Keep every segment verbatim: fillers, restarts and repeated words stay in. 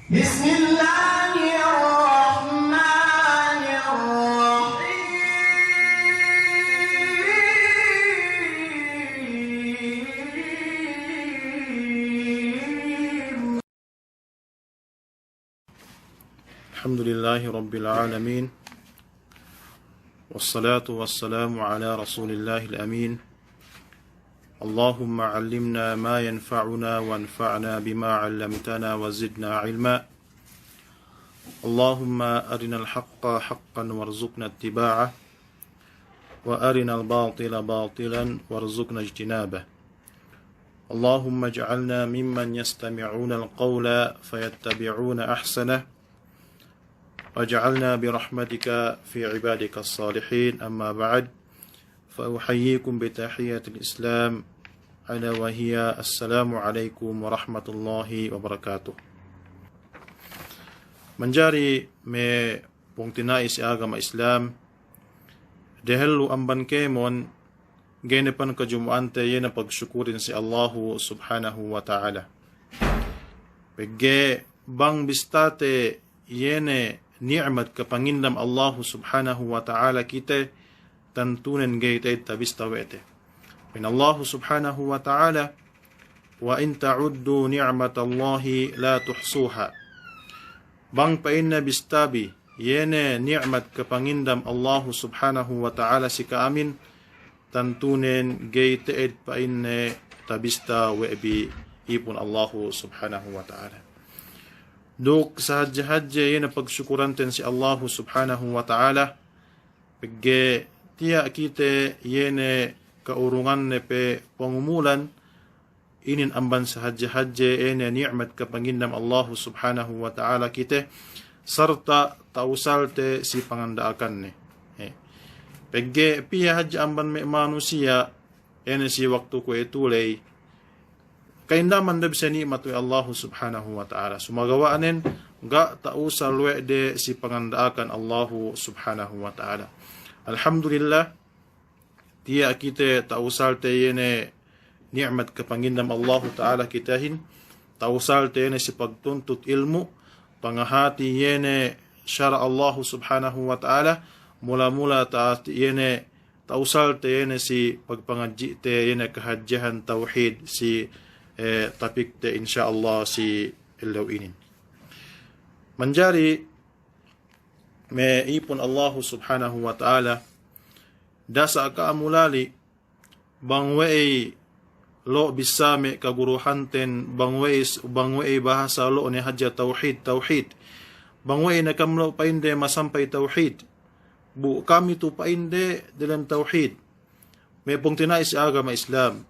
بسم الله الرحمن الرحيم. الحمد لله رب العالمين، والصلاة والسلام على رسول الله الأمين. اللهم علمنا ما ينفعنا وانفعنا بما علمتنا وزدنا علما. اللهم أرنا الحق حقا وارزقنا اتباعه، وأرنا الباطل باطلا وارزقنا اجتنابه. اللهم اجعلنا ممن يستمعون القول فيتبعون أحسنه، واجعلنا برحمتك في عبادك الصالحين. أما بعد، فأحييكم بتحية الإسلام، ألا وهي السلام عليكم ورحمة الله وبركاته. Manjari me' pungtina'i si agama Islam, dehellu amban kēmon, ga'i ne pan kajumu'ante iye ne pagsukurin si Allahu Subhanahu wa Ta'ala. Pegge' bang bistate iye ne ni'mat kapangindam Allahu Subhanahu wa Ta'ala kite, tantunen ga'i te'ed tabista we' te. Pa'in Allahu Subhanahu wa Ta'ala, "Wa in ta'uddu ni'matallahi la tuhsuha." Bang pa'inne bistabi iye ne ni'mat kapangindam Allahu Subhanahu wa Ta'ala si ka'amin, tantunen ga'i te'ed pa'inne tabista we' bi ipun Allahu Subhanahu wa Ta'ala. Duk sahadje-hadje iye ne pagsukuranten si Allahu Subhanahu wa Ta'ala, pegge' tiya' kite iye ne ka'urunganne pe pangumulan, inin amban sahadje-hadje iye ne ni'mat kapangindam Allahu Subhanahu wa Ta'ala kite, sarta' ta'usalte si panganda'akanne. He. Pegge' piye hadja amban me' manusiya', iye ne si waktu kuwe'itu ley, ka'indaman de bi si ni'mat we' Allahu Subhanahu wa Ta'ala. Sumagawa'nen ga' ta'usal we' de si panganda'akan Allahu Subhanahu wa Ta'ala. Alhamdulillah, tiya' kite ta'usalte iye ne ni'mat kapangindam Allahu Ta'ala kitehin, ta'usalte iye ne si pagtuntut ilmu', pangahati iye ne sara' Allahu Subhanahu wa Ta'ala, mula-mula ta'ati iye ne ta'usalte iye ne si pagpangadji'te iye ne kahadjehan tawhid si, eh, tapikte insya Allah si ellew inin. Manjari me' ipun Allahu Subhanahu wa Ta'ala, dasa' ka'amu lali', bang we'ey lo' bissā me' kaguruhanten, bang we'ey, bang we'ey bahasa lo' ne hadja tawhid, tawhid. Bang we'ey ne kam lo' pa'inde masampay tawhid. Bu kami tu pa'inde delem tawhid. Me' pungtina'i si agama Islam,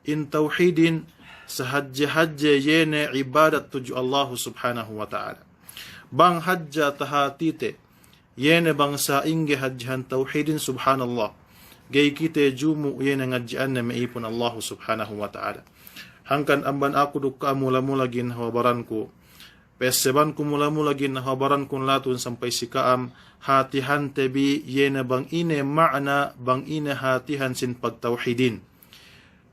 in tawhidin sahadje-hadje iye ne ibadat tudju Allahu Subhanahu wa Ta'ala. Bang hadja tahatite iye ne bang sa'ingge hadjehan tawhidin, subhanallah, ga'i kite jumu' iye ne ngadji'anne me' ipun Allahu Subhanahu wa Ta'ala. Hangkan amban aku duk ka'am mula-mula ginhawa baranku, pessebanku mula-mula ginhawa barankun latun sampay si ka'am, hatihante bi iye ne bang ine ma'na, bang ine hatihan sin pagtawhidin.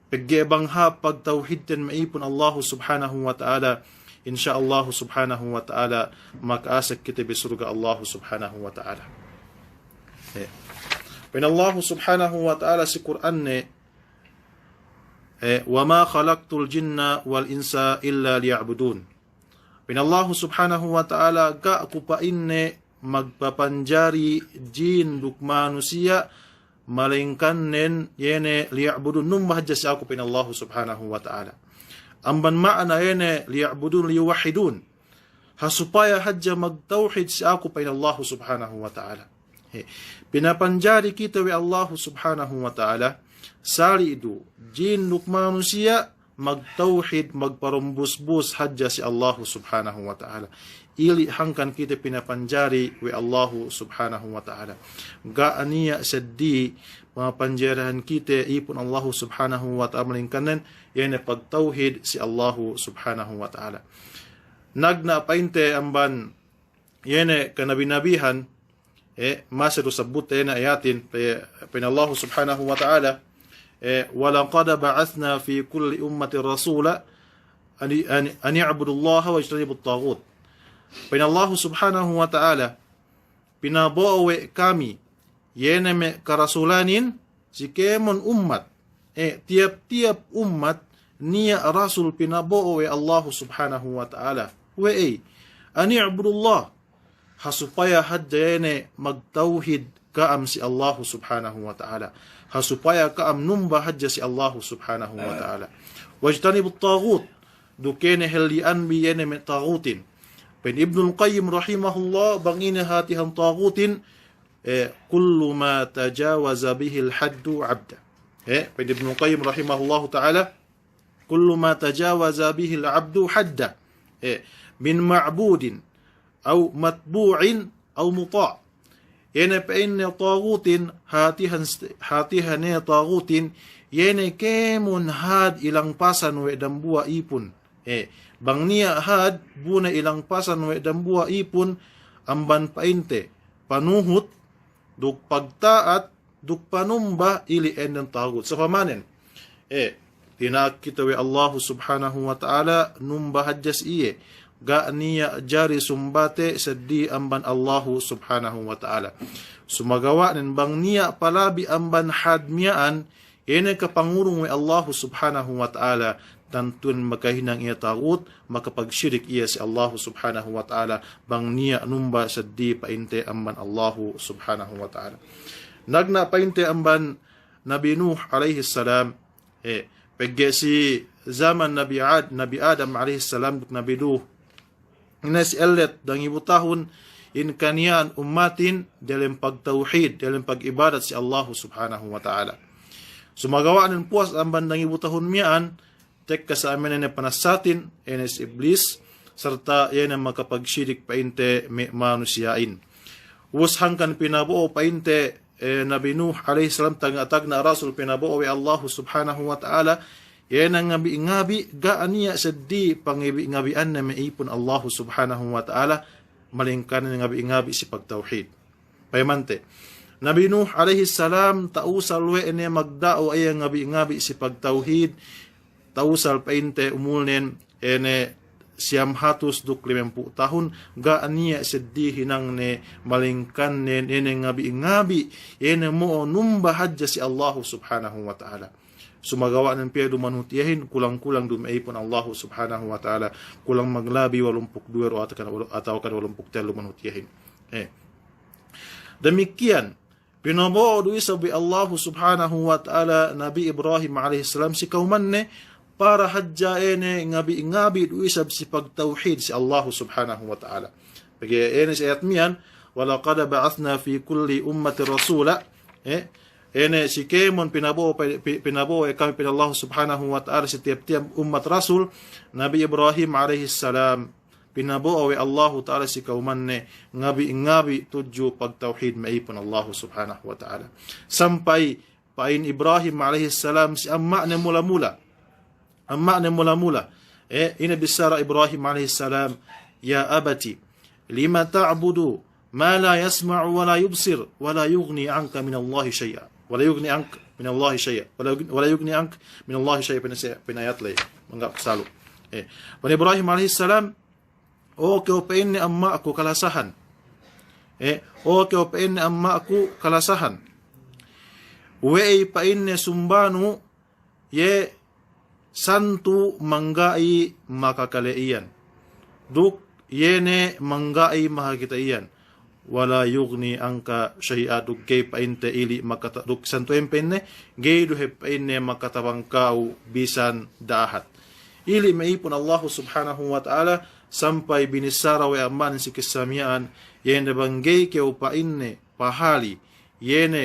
Pegge' bang hāp pagtawhidten me' ipun Allahu Subhanahu wa Ta'ala, insya Allahu Subhanahu wa Ta'ala, maka'asek kite bi surga' Allahu Subhanahu wa Ta'ala. Eh. Pa'in Allahu Subhanahu wa Ta'ala si Kur'anne, eh, "Wa ma khalaqtul jinna wal insa illa liya'budun." Pa'in Allahu Subhanahu wa Ta'ala, "Ga' ku pa'inne magpapanjari jin duk manusiya', malayingkannen iye ne liya'budun, numba hadja si aku," pa'in Allahu Subhanahu wa Ta'ala. Amban ma'na iye ne liya'budun, liyuwahhidun. Ha supaya hadja magtawhid si aku, pa'in Allahu Subhanahu wa Ta'ala. He. Pinapanjari kite we' Allahu Subhanahu wa Ta'ala, sali' du jin duk manusiya', magtawhid, magparumbusbus hadja si Allahu Subhanahu wa Ta'ala. Ili' hangkan kite pinapanjari we' Allahu Subhanahu wa Ta'ala. Ga' niya' seddi pamapanjarihan kite ipun Allahu Subhanahu wa Ta'ala, malayingkannen iye ne pagtawhid si Allahu Subhanahu wa Ta'ala. Nagna' pa'inte amban iye ne kanabi-nabihan, eh, masi du sabbut iye ne ayatin, pe-, pa'in Allahu Subhanahu wa Ta'ala, eh, "Wa laqad ba'athna fi kulli ummatin rasula an, an, an i'budullaha wajtanibut taghut." Pa'in Allahu Subhanahu wa Ta'ala, pinabo'o we' kami, iye ne me' karasulanin, si kēmon ummat. E, tiyap-tiyap ummat, niya' rasul pinabo'o we' Allahu Subhanahu wa Ta'ala. We'ey, ani'budullah, ha supaya hadja iye ne magtawhid ka'am si Allahu Subhanahu wa Ta'ala. Ha supaya ka'am numba hadja si Allahu Subhanahu wa Ta'ala. Wajtanibut taghut, duk iye ne helli'anbi iye ne me' taghutin. Pa'in Ibnul Qayyim rahimahullah, bang ine hatihan taghutin, e, kullu ma tajawaza bihil haddu abda. E, pa'in Ibnul Qayyim rahimahullahu ta'ala, kullu ma tajawaza bihil abdu hadda, e, min ma'budin, aw matbu'in, aw muta'. Iye ne pa'inne taghutin, hatihan st-, hatihan ne taghutin, iye ne kēmon had ilangpasan we' dambuwa' ipun. E, bang niya' had bu ne ilangpasan we' dambuwa' ipun, amban pa'inte, panuhut, duk pagta'at, duk panumba ili' ēnnen taghut. Sa'upamanen, e, dina'ak kite we' Allahu Subhanahu wa Ta'ala, numba hadja si iye. Ga' niya' jari sumbate seddili amban Allahu Subhanahu wa Ta'ala. Sumagawa'nen bang niya' palabi amban had miya'an, iye ne kapangurung we' Allahu Subhanahu wa Ta'ala, tantunen makahinang iye taghut, makapagsirik iye si Allahu Subhanahu wa Ta'ala, bang niya' numba seddili pa'inte amban Allahu Subhanahu wa Ta'ala. Nagna' pa'inte amban Nabi Nuh alayhis salam, e, pegge' si zaman Nabi Ad-, Nabi Adam alayhis salam duk Nabi Nuh, ine si ellet dangibu tahun in kaniya'an ummatin diyalem pagtawhid, diyalem pag'ibadat si Allahu Subhanahu wa Ta'ala. Sumagawa'nen puwas amban dangibu tahun miya'an, tekka sa' amene ne panassatin, ine si Iblis, sarta' iye ne makapagsirik pa'inte me' manusiya'in. Ubus hangkan pinabo'o pa'inte, e, Nabi Nuh alayhis salam, tagna'-tagna' rasul pinabo'o we' Allahu Subhanahu wa Ta'ala, iye ne ngabi'-ngabi', ga' niya' seddili pangabi'-ngabi'anne me' ipun Allahu Subhanahu wa Ta'ala, malingkan ngabi'-ngabi' si pagtawhid. Payamante, Nabi Nuh alayhis salam, ta'usal we' ne magda'wa iye ngabi'-ngabi' si pagtawhid, ta'usal pa'inte umulnen, ine siyam hatus duk limempū' tahun, ga' niya' seddili hinangne, malingkan ne, ine ngabi'-ngabi', ine mo'o numba hadja si Allahu Subhanahu wa Ta'ala. Sumagawa'nen piye du manut iyehin, kulang-kulang du me' ipun Allahu Subhanahu wa Ta'ala, kulang maglabi walumpū' duwe du atawa kan walu-, atawa kan walumpū' tellu manut iyehin. E. Damikkiyan, pinabo'o du isab we' Allahu Subhanahu wa Ta'ala Nabi Ibrahim alayhis salam si kawmanne, para hadja ine ngabi'-ngabi' du isab si pagtawhid si Allahu Subhanahu wa Ta'ala. Pegge' ine si ayat miya'an, "Wa laqad ba'athna fi kulli ummatin rasula," e, ine si kēmon pinabo'o, pi-, pinabo'o we' kami pa'in Allahu Subhanahu wa Ta'ala si tiyap-tiyap ummat rasul, Nabi Ibrahim alayhis salam, pinabo'o we' Allahu Ta'ala si kawmanne, ngabi'-ngabi' tudju pagtawhid me' ipun Allahu Subhanahu wa Ta'ala. Sampay pa'in Ibrahim alayhis salam si amma'ne mula-mula. Amma'ne mula-mula. E, ine bissara Ibrahim alayhis salam, "Ya abati, lima ta'budu ma la yasma'u wa la yubsir, wa la yughni anka minallahi shay'a. Wa la yughni anka minallahi shay'a. Wa la yughni, wa la yughni anka minallahi shay'a," pa'in si, pa'in ayat ley. Mangga' salu. E, pa'in Ibrahim alayhis salam, "O kew," pa'inne, "amma'ku kalasahan. E, o kew," pa'inne, "amma'ku kalasahan. We'ey," pa'inne, "sumbanu iye santu mangga'i makakale iyan. Duk iye ne mangga'i makakite iyan. Wa la yughni anka shay'a, duk ga'i," pa'inte, "ili' makata-," duk santu iyan, pa'inne, "ga'i du hep," pa'inne, "makatabang ka'u bisan dahat." Ili' me' ipun Allahu Subhanahu wa Ta'ala, sampay binissara we' amma'nen si kissa miya'an, iye ne bang ga'i kew, pa'inne, pahali, iye ne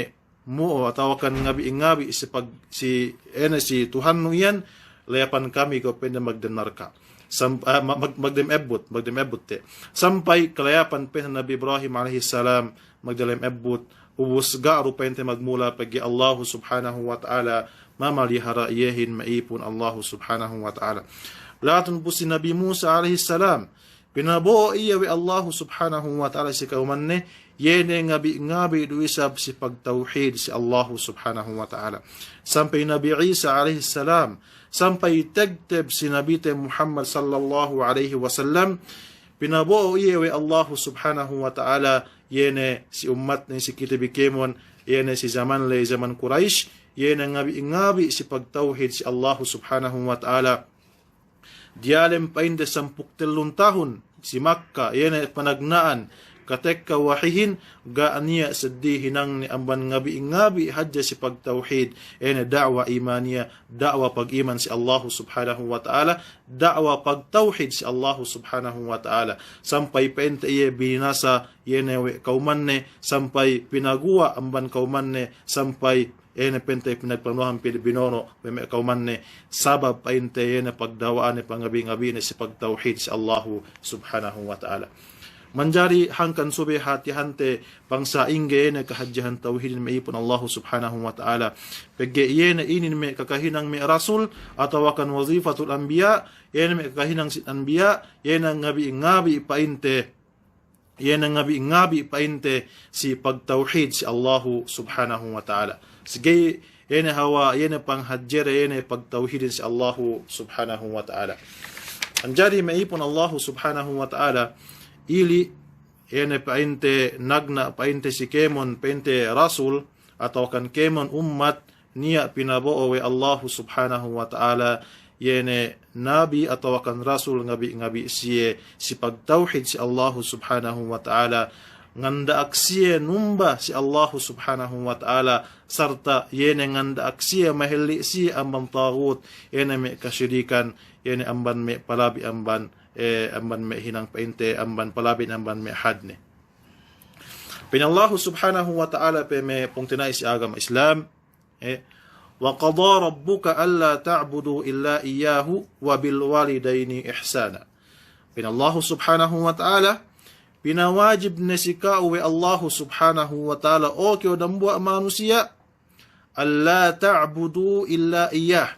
mo'o atawa kan ngabi'-ngabi' si pag-, si, ine, si Tuhannu iyan, layapan kami kew, pa'inne, magdem narka'. Sam-, ah, ma-, mag-, magdem ebbut, magdem ebbut te. Sampay kalayapan, pa'in Nabi Ibrahim alayhis salam, magdalem ebbut, ubus ga' du, pa'inte, magmula, pegge' Allahu Subhanahu wa Ta'ala mamalihara' iyehin me' ipun Allahu Subhanahu wa Ta'ala. Latun pu si Nabi Musa alayhis salam, pinabo'o iye we' Allahu Subhanahu wa Ta'ala si kawmanne, iye ne ngabi'-ngabi' du isab si pagtawhid si Allahu Subhanahu wa Ta'ala. Sampay Nabi Isa alayhis salam, sampay tegteb si Nabite Muhammad sallallahu alayhi wasallam, pinabo'o iye we' Allahu Subhanahu wa Ta'ala, iye ne si ummatne si kite bi kēmon, iye ne si jaman ley, jaman Kuraish, iye ne ngabi'-ngabi' si pagtawhid si Allahu Subhanahu wa Ta'ala. Diyalem pa'inte sampū' tellun tahun si Makka, iye ne panagna'an katekka wahihin, ga' niya' seddili hinangne amban ngabi'-ngabi' hadja si pagtawhid, iye ne da'wa imaniya, da'wa pag'iman si Allahu Subhanahu wa Ta'ala, da'wa pagtawhid si Allahu Subhanahu wa Ta'ala. Sampay pa'inte iye binasa, iye ne we' kawmanne, sampay pinaguwa' amban kawmanne, sampay iye ne pa'inte pinagplanuhan pī binono' we' me' kawmanne, sabab pa'inte iye ne pagda'wahane, pangabi'-ngabi'ne si pagtawhid si Allahu Subhanahu wa Ta'ala. Manjari hangkan subey hatihante bang sa'ingge iye ne kahadjehan tawhidin me' ipun Allahu Subhanahu wa Ta'ala. Pegge' iye ne inin me' kakahinang me' rasul, atawakan wazifatul anbiya', iye ne me' kakahinang si anbiya', iye ne ngabi'-ngabi' pa'inte, iye ne ngabi'-ngabi' pa'inte si pagtawhid si Allahu Subhanahu wa Ta'ala. Sige, iye ne hawal, iye ne panghadjede, iye ne pagtawhidin si Allahu Subhanahu wa Ta'ala. Manjari me' ipun Allahu Subhanahu wa Ta'ala, ili', iye ne pa'inte nagna' pa'inte si kēmon, pa'inte rasul, atawakan kēmon ummat, niya' pinabo'o we' Allahu Subhanahu wa Ta'ala, iye ne nabi atawakan rasul ngabi'-ngabi' siye, si pagtawhid si Allahu Subhanahu wa Ta'ala, nganda'ak siye numba si Allahu Subhanahu wa Ta'ala, sarta' iye ne nganda'ak siye mahelli' siye amban tagut, iye ne me' kasirikan, iye ne amban me' palabi amban, eh, amban me' hinang pa'inte, amban palabi amban me' hadne. Pa'in Allahu Subhanahu wa Ta'ala pe me' pungtina'i si agama Islam, eh, "Wa qada rabbuka alla ta'budu illa iyyahu wa bil walidayni ihsana." Pa'in Allahu Subhanahu wa Ta'ala, pinawajib ne si ka'u we' Allahu Subhanahu wa Ta'ala, o kew dambuwa' manusiya', "Alla ta'budu illa iyyah."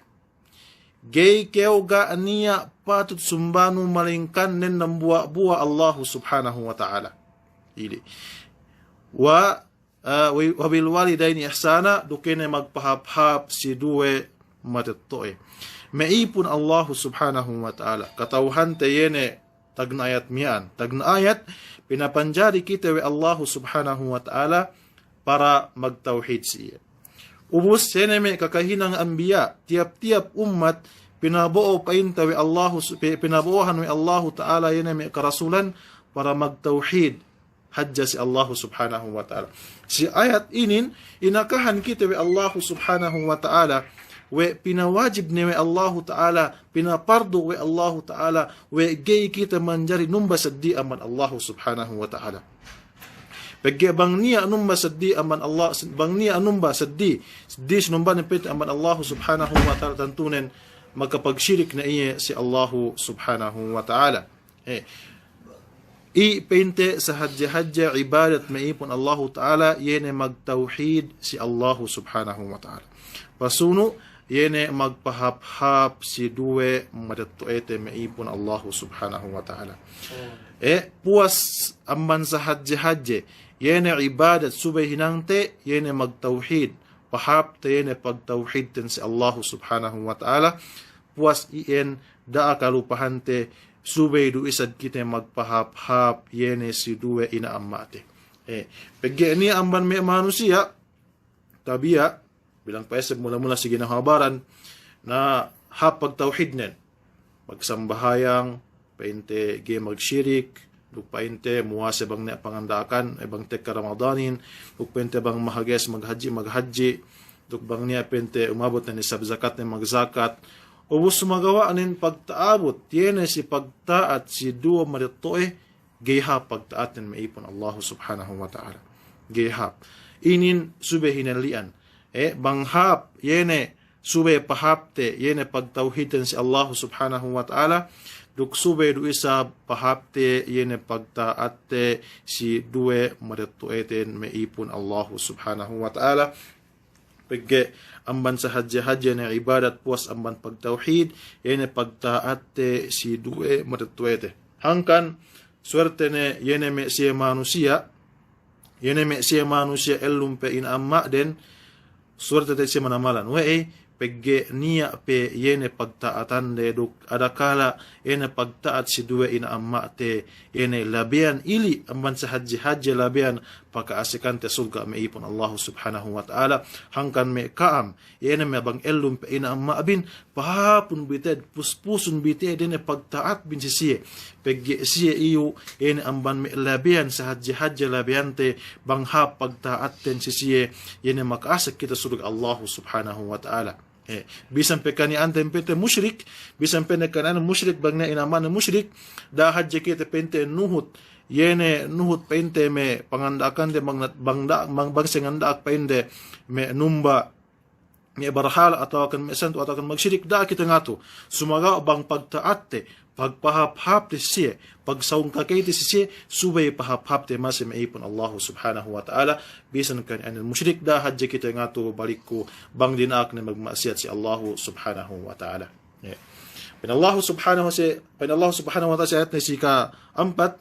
Ga'i kew ga' niya' patut sumbanu malingkan nen dambuwa'-buwa' Allahu Subhanahu wa Ta'ala. Ili'. Wa, eh, wa, wa bil walidayni ihsana, duk iye ne magpahāp-hāp si duwe matetto'e. Me' ipun Allahu Subhanahu wa Ta'ala. Kata'uhante iye ne tagna' ayat miya'an. Tagna' ayat, pinapanjari kite we' Allahu Subhanahu wa Ta'ala para magtawhid si iye. Ubus, iye ne me' kakahinang anbiya', tiyap-tiyap ummat, pinabo'o pa'inte we' Allahu su-, pi-, pinabo'ohan we' Allahu Ta'ala, iye ne me' karasulan, para magtawhid hadja si Allahu Subhanahu wa Ta'ala. Si ayat inin, inakahan kite we' Allahu Subhanahu wa Ta'ala, we' pinawajib ne we' Allahu Ta'ala, pinapardu we' Allahu Ta'ala, we' ga'i kite manjari numba seddili amban Allahu Subhanahu wa Ta'ala. Pegge' bang niya' numba seddili amban Allah, bang niya' numba seddili, seddili sinumbanen pa'inte amban Allahu Subhanahu wa Ta'ala, tantunen makapagsirik ne iye si Allahu Subhanahu wa Ta'ala. Eh. I' pa'inte sahadje-hadje ibadat me' ipun Allahu Ta'ala, iye ne magtawhid si Allahu Subhanahu wa Ta'ala. Pasunu', iye ne magpahāp-hāp si duwe matetto'ete me' ipun Allahu Subhanahu wa Ta'ala. Eh, puwas amban sahadje-hadje, iye ne ibadat subey hinangte, iye ne magtawhid, pahāpte iye ne pagtawhidten si Allahu Subhanahu wa Ta'ala, puwas iyan da'a kalupahante, subey du isab kite magpahāp-hāp iye ne si duwe ina' amma'te. Eh, pegge' niya' amban me' manusiya', tabiya', bilang pa'eseb mula-mula si ginhawa baran, na hāp pagtawhidnen. Magsambahayang, pa'inte ga'i magsirik, duk pa'inte muwase bang niya' panganda'akan, eh, bang tekka Ramadanin, duk pa'inte bang mahages maghadji', maghadji', duk bang niya' pa'inte umabut ne nisab zakatne magzakat. Ubus sumagawa'nen pagta'abut, iye ne si pagta'at si duwe matetto'e, ga'i hāp pagta'atten me' ipun Allahu Subhanahu wa Ta'ala. Ga'i hāp. Inin subey hinalli'an. Eh, bang hāp, iye ne subey pahāpte, iye ne pagtawhidten si Allahu Subhanahu wa Ta'ala, duk subey du isab pahāpte, iye ne pagta'atte si duwe matetto'eten me' ipun Allahu Subhanahu wa Ta'ala. Pegge' amban sahadje-hadje ne ibadat puwas amban pagtawhid, iye ne pagta'atte si duwe matetto'ete. Hangkan, suwerte ne, iye ne me' siye manusiya', iye ne me' siye manusiya' ellum pe ina' amma'den, suwerte te siye manamalan. We'ey, pegge' niya' pe iye ne pagta'atande duk adakala iye ne pagta'at si duwe ina' amma'te, iye ne labeyan ili' amban sahadje-hadje labeyan paka'asekante surga' me' ipun Allahu Subhanahu wa Ta'ala. Hangkan me' ka'am, iye ne me' bang ellum pe ina' amma'bin, pahāpun bi te'ed, puspusun bi te'ed iye ne pagta'atbin si siye. Pegge' siye iyu', iye ne amban me' labeyan sahadje-hadje labeyante, bang hāp pagta'atten si siye, iye ne maka'asek kite surga' Allahu Subhanahu wa Ta'ala. Eh, bisan pe kani'anten pa'inte musyrik, bisan pe ne kani'anten musyrik, bang ne ina' amma'ne musyrik, da'a hadje kite pa'inte nuhut, iye ne nuhut pa'inte me' panganda'akante bang, bang da-, bang, bang senganda'ak pa'inte me' numba, me' barhala' atawakan me' santu atawakan magsirik, da'a kite ngatu. Sumagawa' bang pagta'atte, pagpahāp-hāpte si siye, pagsawung kakeyte si siye, subey pahāp-hāpte masi me' ipun Allahu Subhanahu wa Ta'ala, bisan kani'anten musyrik, da'a hadje kite ngatu balikku bang dina'ak ne magma'asiyat si Allahu Subhanahu wa Ta'ala. Ya. Pa'in Allahu Subhanahu wa si-, pa'in Allahu Subhanahu wa Ta'ala si ayatne si ka'ampat,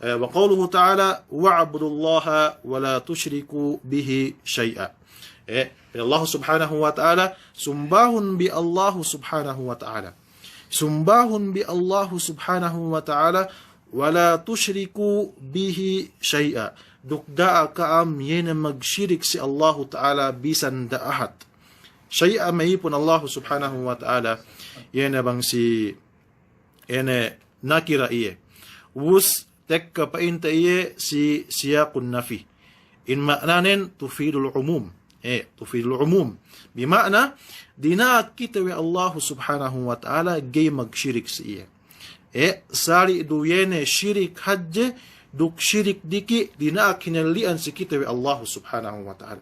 eh, wa qawluhu ta'ala, "Wa'budullaha wa la tushriku bihi shay'a." Eh, pa'in Allahu Subhanahu wa Ta'ala, sumbahun bi Allahu Subhanahu wa Ta'ala. Sumbahun bi Allahu Subhanahu wa Ta'ala, "Wa la tushriku bihi shay'a." Duk da'a ka'am iye ne magsirik si Allahu Ta'ala bisan da'a ahat. Shay'a me' ipun Allahu Subhanahu wa Ta'ala, iye ne bang si, iye ne nakira iye. Ubus tekka pa'inte iye si siyaqun nafi. In ma'nanen tufidul umum. Eh, tufidul umum. Bi ma'na, dina'ak kite we' Allahu Subhanahu wa Ta'ala ga'i magsirik si iye. Eh, sali' du iye ne sirik hadje, duk sirik diki', dina'ak hinelli'an si kite we' Allahu Subhanahu wa Ta'ala.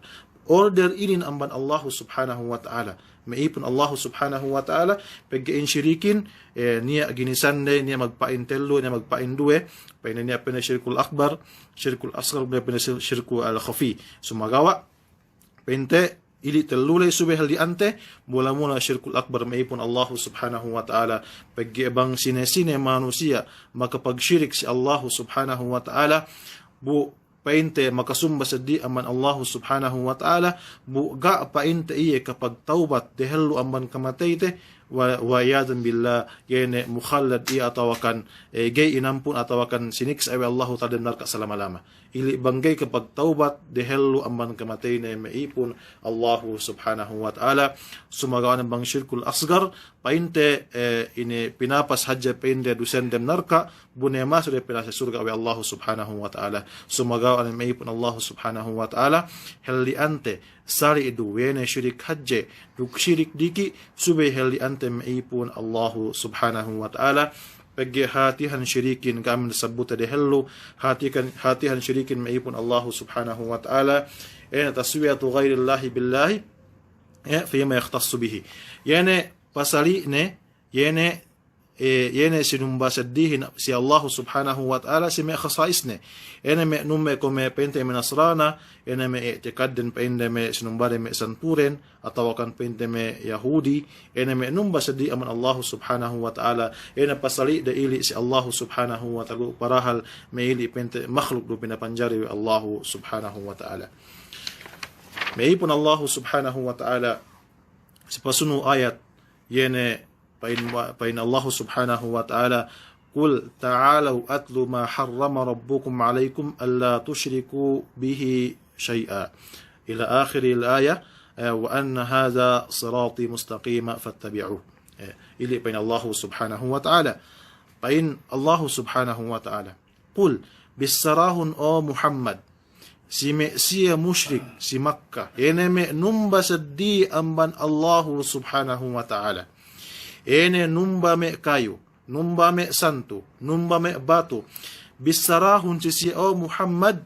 Order inin amban Allahu Subhanahu wa Ta'ala. Me' ipun Allahu Subhanahu wa Ta'ala, pegge' in sirikin, eh, niya' ginisande, niya' magpa'in tellu, niya' magpa'in duwe, pa'inne niya' pa'inne sirkul akbar, sirkul asgar, niya' pa'inne sir-, sirkul al-khafi. Sumagawa', pa'inte, ili' tellu ley subey halli'ante, mula-mula sirkul akbar me' ipun Allahu Subhanahu wa Ta'ala, pegge' bang sine-sine manusiya' makapagsirik si Allahu Subhanahu wa Ta'ala, bu pa'inte makasumba seddili amban Allahu Subhanahu wa Ta'ala, bu ga' pa'inte iye kapagtawbat dehellu amban kamateyte, wa, wa iyadhan billah, iye ne mukhallad iye atawakan, eh, ga'i inampun atawakan siniksa' we' Allahu Ta'ala dem narka' salama-lama. Ili' bang ga'i kapagtawbat dehellu amban kamateyne me' ipun Allahu Subhanahu wa Ta'ala, sumagawa' ne bang sirkul asgar, pa'inte, eh, ine pinapas hadja pa'inde dusen dem narka', bu ne masi du pinase surga' we' Allahu Subhanahu wa Ta'ala. Sumagawa' ne me' ipun Allahu Subhanahu wa Ta'ala, halli'ante, sali' du we' ne sirik hadje, duk sirik diki', subey halli'ante me' ipun Allahu Subhanahu wa Ta'ala. Pegge' hātihan sirikin kami sabbutte dehellu, hātikan, hātihan sirikin me' ipun Allahu Subhanahu wa Ta'ala. Iye ne taswiyatu ghayrillahi billahi, eh, fima yakhtassu bihi. Iye ne pasali'ne, iye ne, eh, iye ne sinumba seddihin si Allahu Subhanahu wa Ta'ala si me' khasa'isne. Iye ne me' numba kuwe' me' pa'inte me' Nasrana, iye ne me' i'tikadden pa'inde me' sinumbade me' santuren, atawakan pa'inte me' Yahudi, iye ne me' numba seddi amban Allahu Subhanahu wa Ta'ala, iye ne pasali'de ili' si Allahu Subhanahu wa Ta'ala, padahal me' ili' pa'inte makhluk du pinapanjari we' Allahu Subhanahu wa Ta'ala. Me' ipun Allahu Subhanahu wa Ta'ala, si pasunu' ayat, iye ne pa'in wa-, pa'in Allahu Subhanahu wa Ta'ala, "Qul ta'alaw atlu ma harrama rabbukum alaykum alla tushriku bihi shay'a." Ila akhiril ayah, eh, "Wa anna hadha sirati mustaqima fattabi'uh." Eh, ili' pa'in Allahu Subhanahu wa Ta'ala. Pa'in Allahu Subhanahu wa Ta'ala, "Qul," bissarahun, o Muhammad, si me' siye musyrik si Makka, iye ne me' numba seddi amban Allahu Subhanahu wa Ta'ala, iye ne numba me' kayu, numba me' santu, numba me' batu, bissarahun si siye, o Muhammad,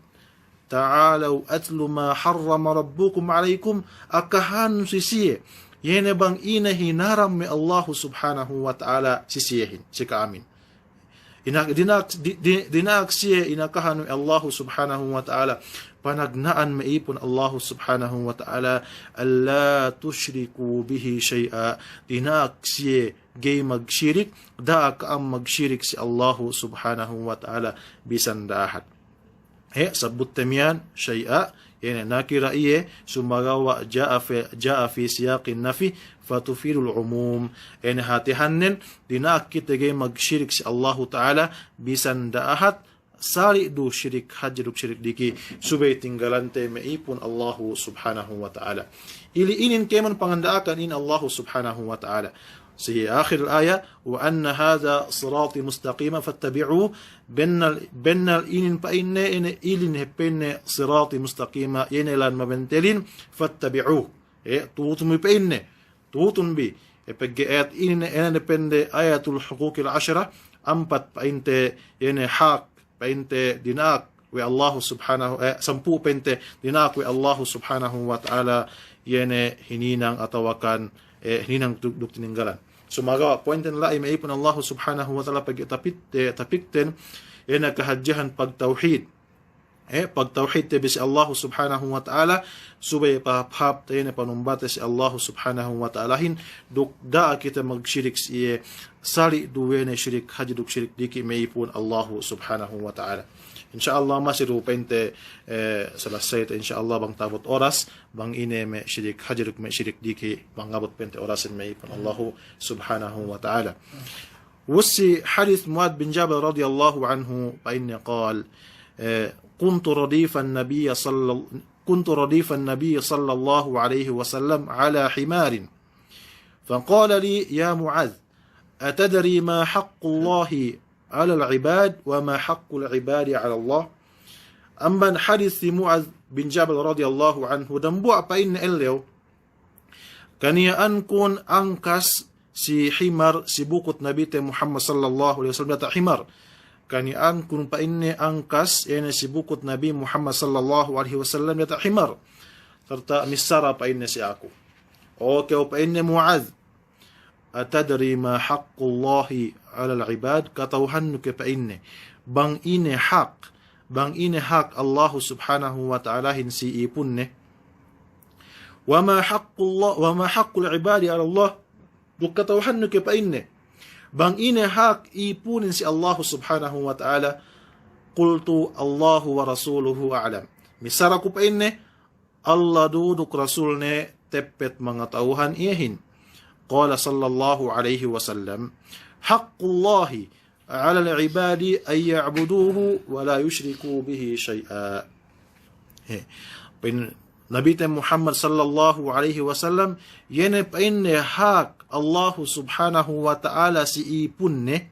"Ta'alaw atlu ma harrama rabbukum alaykum," akahanun si siye, iye ne bang ine hinaram we' Allahu Subhanahu wa Ta'ala si siyehin, si ka'amin. Ina-, dina'ak, di-, di-, dina'ak siye inakahan we' Allahu Subhanahu wa Ta'ala. Panagna'an me' ipun Allahu Subhanahu wa Ta'ala, "Alla tushriku bihi shay'a." Dina'ak siye ga'i magsirik, da'a ka'am magsirik si Allahu Subhanahu wa Ta'ala bisan da'a ahat. He, sabbutte miya'an, shay'a, ine nakira iye, sumagawa' ja'a fi, ja'a fi siyaqin nafi, fatufidul umum. Ine hātihannen, dina'ak kite ga'i magshirik si Allahu Ta'ala, bisan da'ahat, sali' du shirik hadje duk shirik diki', subey tinggalante me' ipun Allahu Subhanahu wa Ta'ala. Ili inin kēmon panganda'akan in Allahu Subhanahu wa Ta'ala. Si akhiril aya, "Wa anna hadha sirati mustaqima fattabi'u." Bennal, bennal inin pa'inne, ine inin hep pa'inne sirati mustaqima, ine lān mabentelin, fattabi'u. E, tu'utun bi pa'inne, tu'utun bi. E, pegge' ayat inin, ine depende ayatul huquqil ashara, ampat pa'inte, ine hak, pa'inte dina'ak we' Allahu Subhanahu, e, sampū' pa'inte dina'ak we' Allahu Subhanahu wa Ta'ala, ine hininang atawakan, e, hininang duk, duk tininggalan. Sumagawa' pa'inten la'i me' ipun Allahu Subhanahu wa Ta'ala pegge' tapit-, e, tapikten, ine kahadjehan pagtawhid. E, pagtawhidte bi si Allahu Subhanahu wa Ta'ala, subey pahāp-hāpte ine panumbate si Allahu Subhanahu wa Ta'alahin, duk da'a kite magshirik si iye, sali' du we' ne shirik hadje duk shirik diki' me' ipun Allahu Subhanahu wa Ta'ala. Insya Allah masi du pa'inte, e, salasayte insya Allah bang ta'abut oras, bang ine me' shirik hadje duk me' shirik diki', bang abut pa'inte orasin me' ipun Allahu Subhanahu wa Ta'ala. Ubus si hadis Mu'adz bin Jabal radiyallahu anhu, pa'inne qal, e, kuntu radifan nabiyya sallal-, kuntu radifan nabiyya sallallahu alaihi wasallam ala himarin. Faqala li, "Ya Mu'adz, atadri ma haqqullahi alal ibad wa ma haqqul ibadi ala Allah?" Amban hadis si Mu'adz bin Jabal radiyallahu anhu, dambuwa' pa'inne ellew, kaniya'ankun angkas si himar si bukut Nabite Muhammad sallallahu alaihi wasallam diyata' himar. Kaniya'ankun pa'inne angkas, ine si bukut Nabi Muhammad sallallahu alaihi wasallam diyata' himar. Sarta' missara pa'inne si aku. O kew pa'inne Mu'adz, atadri ma haqqullahi alal ibad, kata'uhannu ke pa'inne bang ine hak, bang ine hak Allahu Subhanahu wa Ta'alahin si ipunne? Wa ma haqqullah-, wa ma haqqul ibadi ala Allah, duk kata'uhannu ke pa'inne bang ine hak ipunin si Allahu Subhanahu wa Ta'ala? Qultu, Allahu wa rasuluhu a'lam. Missara ku pa'inne, Allah du duk Rasulne teppet mangata'uhan iyehin. Qala sallallahu alaihi wasallam, haqqullahi alal ibadi an ya'buduhu wa la yushriku bihi shay'a. He. Pa'in Nabite Muhammad sallallahu alaihi wasallam, iye ne pa'inne hak Allahu Subhanahu wa Ta'ala si ipunne,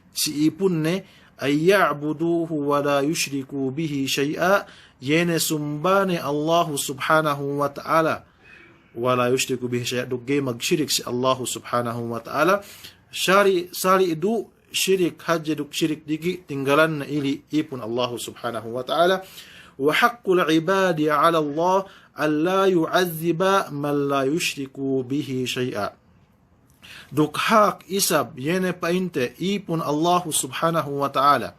si ipunne, an ya'buduhu wa la yushriku bihi shay'a, iye ne sumbane Allahu Subhanahu wa Ta'ala, wa la yushriku bihi shay'a, duk ga'i magshirik si Allahu Subhanahu wa Ta'ala, sali', sali' du shirik hadje duk shirik diki' tinggalanne ili ipun Allahu Subhanahu wa Ta'ala, wa haqqul ibadi ala Allah an la yu'adhdhiba man la yushriku bihi shay'a. Duk hak isab, iye ne pa'inte, ipun Allahu Subhanahu wa Ta'ala.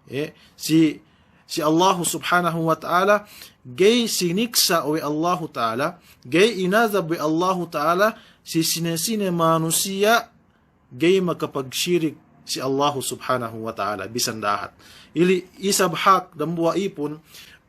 E, si, si Allahu Subhanahu wa Ta'ala, ga'i siniksa' we' Allahu Ta'ala, ga'i inazab we' Allahu Ta'ala, si sine-sine manusiya' ga'i makapagshirik si Allahu Subhanahu wa Ta'ala, bisan dahat. Ili isab hak dambuwa' ipun,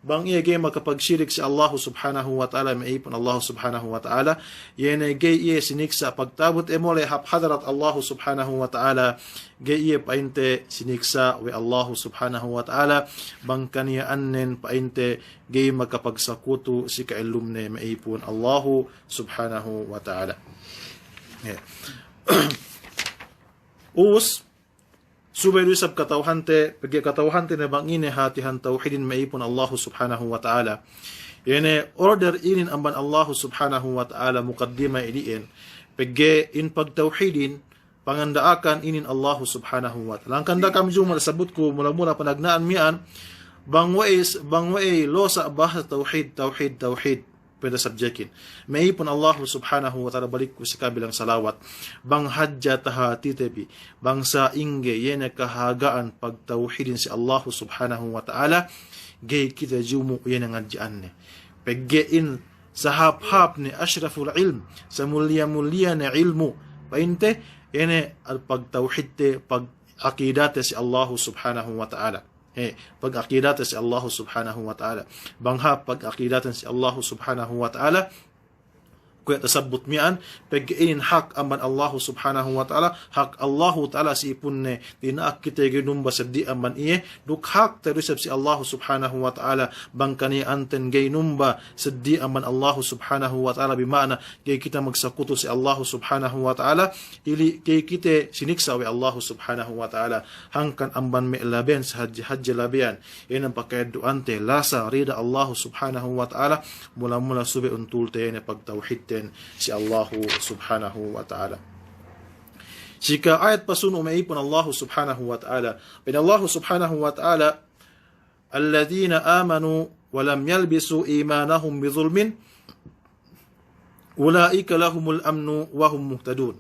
bang iye ga'i makapagshirik si Allahu Subhanahu wa Ta'ala, me' ipun Allahu Subhanahu wa Ta'ala, iye ne ga'i iye siniksa' pagtabut e mole' hap hadarat Allahu Subhanahu wa Ta'ala, ga'i iye pa'inte siniksa' we' Allahu Subhanahu wa Ta'ala, bang kaniya'annen pa'inte ga'i makapagsakutu si ka'ellumne me' ipun Allahu Subhanahu wa Ta'ala. Ya. Us, Subey du isab kata'uhante, pegge' kata'uhante ne bang ine hātihan tawhidin me' ipun Allahu Subhanahu wa Ta'ala. Iye ne order inin amban Allahu Subhanahu wa Ta'ala mukaddima ili'en. Pegge' in pagtawhidin, panganda'akan inin Allahu Subhanahu wa Ta'ala. Hangkan da'a kam jumul sabutku mula-mula panagna'an miya'an, bang we'ey, bang we'ey losa' bahasa tawhid, tawhid, tawhid. Pa'inte subjekin. Me' ipun Allahu Subhanahu wa Ta'ala, balikku si kabilang salawat. Bang hadja tahatite bi. Bang sa'ingge iye ne kahaga'an pagtawhidin si Allahu Subhanahu wa Ta'ala, ga'i kite jumu' iye ne ngadji'anne. Pegge' in sahāp-hāp ne ashraful ilm, samulliya-mulliya ne ilmu'. Pa'inte, iye ne al-, pagtawhidte, pag-, akidate si Allahu Subhanahu wa Ta'ala. He, pag'akidate si Allahu Subhanahu wa Ta'ala. Bang hāp pag'akidate si Allahu Subhanahu wa Ta'ala, kuwe' tasabbut miya'an, pegge' inin hak amban Allahu Subhanahu wa Ta'ala, hak Allahu Ta'ala si ipunne, dina'ak kite ga'i numba seddi amban iye, duk hakte du isab si Allahu Subhanahu wa Ta'ala, bang kaniya'anten ga'i numba seddi amban Allahu Subhanahu wa Ta'ala, bima'na ga'i kite magsakutu si Allahu Subhanahu wa Ta'ala, ili' ga'i kite siniksa' we' Allahu Subhanahu wa Ta'ala. Hangkan amban me' labeyan sahadje-hadje labeyan, iye ne paka'eddo'ante lasa rida Allahu Subhanahu wa Ta'ala, mula-mula subey untulte iye ne pagtawhidten si Allahu Subhanahu wa Ta'ala. Sika ayat pasunu' me' ipun Allahu Subhanahu wa Ta'ala. Pa'in Allahu Subhanahu wa Ta'ala, "Alladhina amanu wa lam yalbisu imanahum bidhulmin, ula'ika lahumul amnu wa hum muhtadun."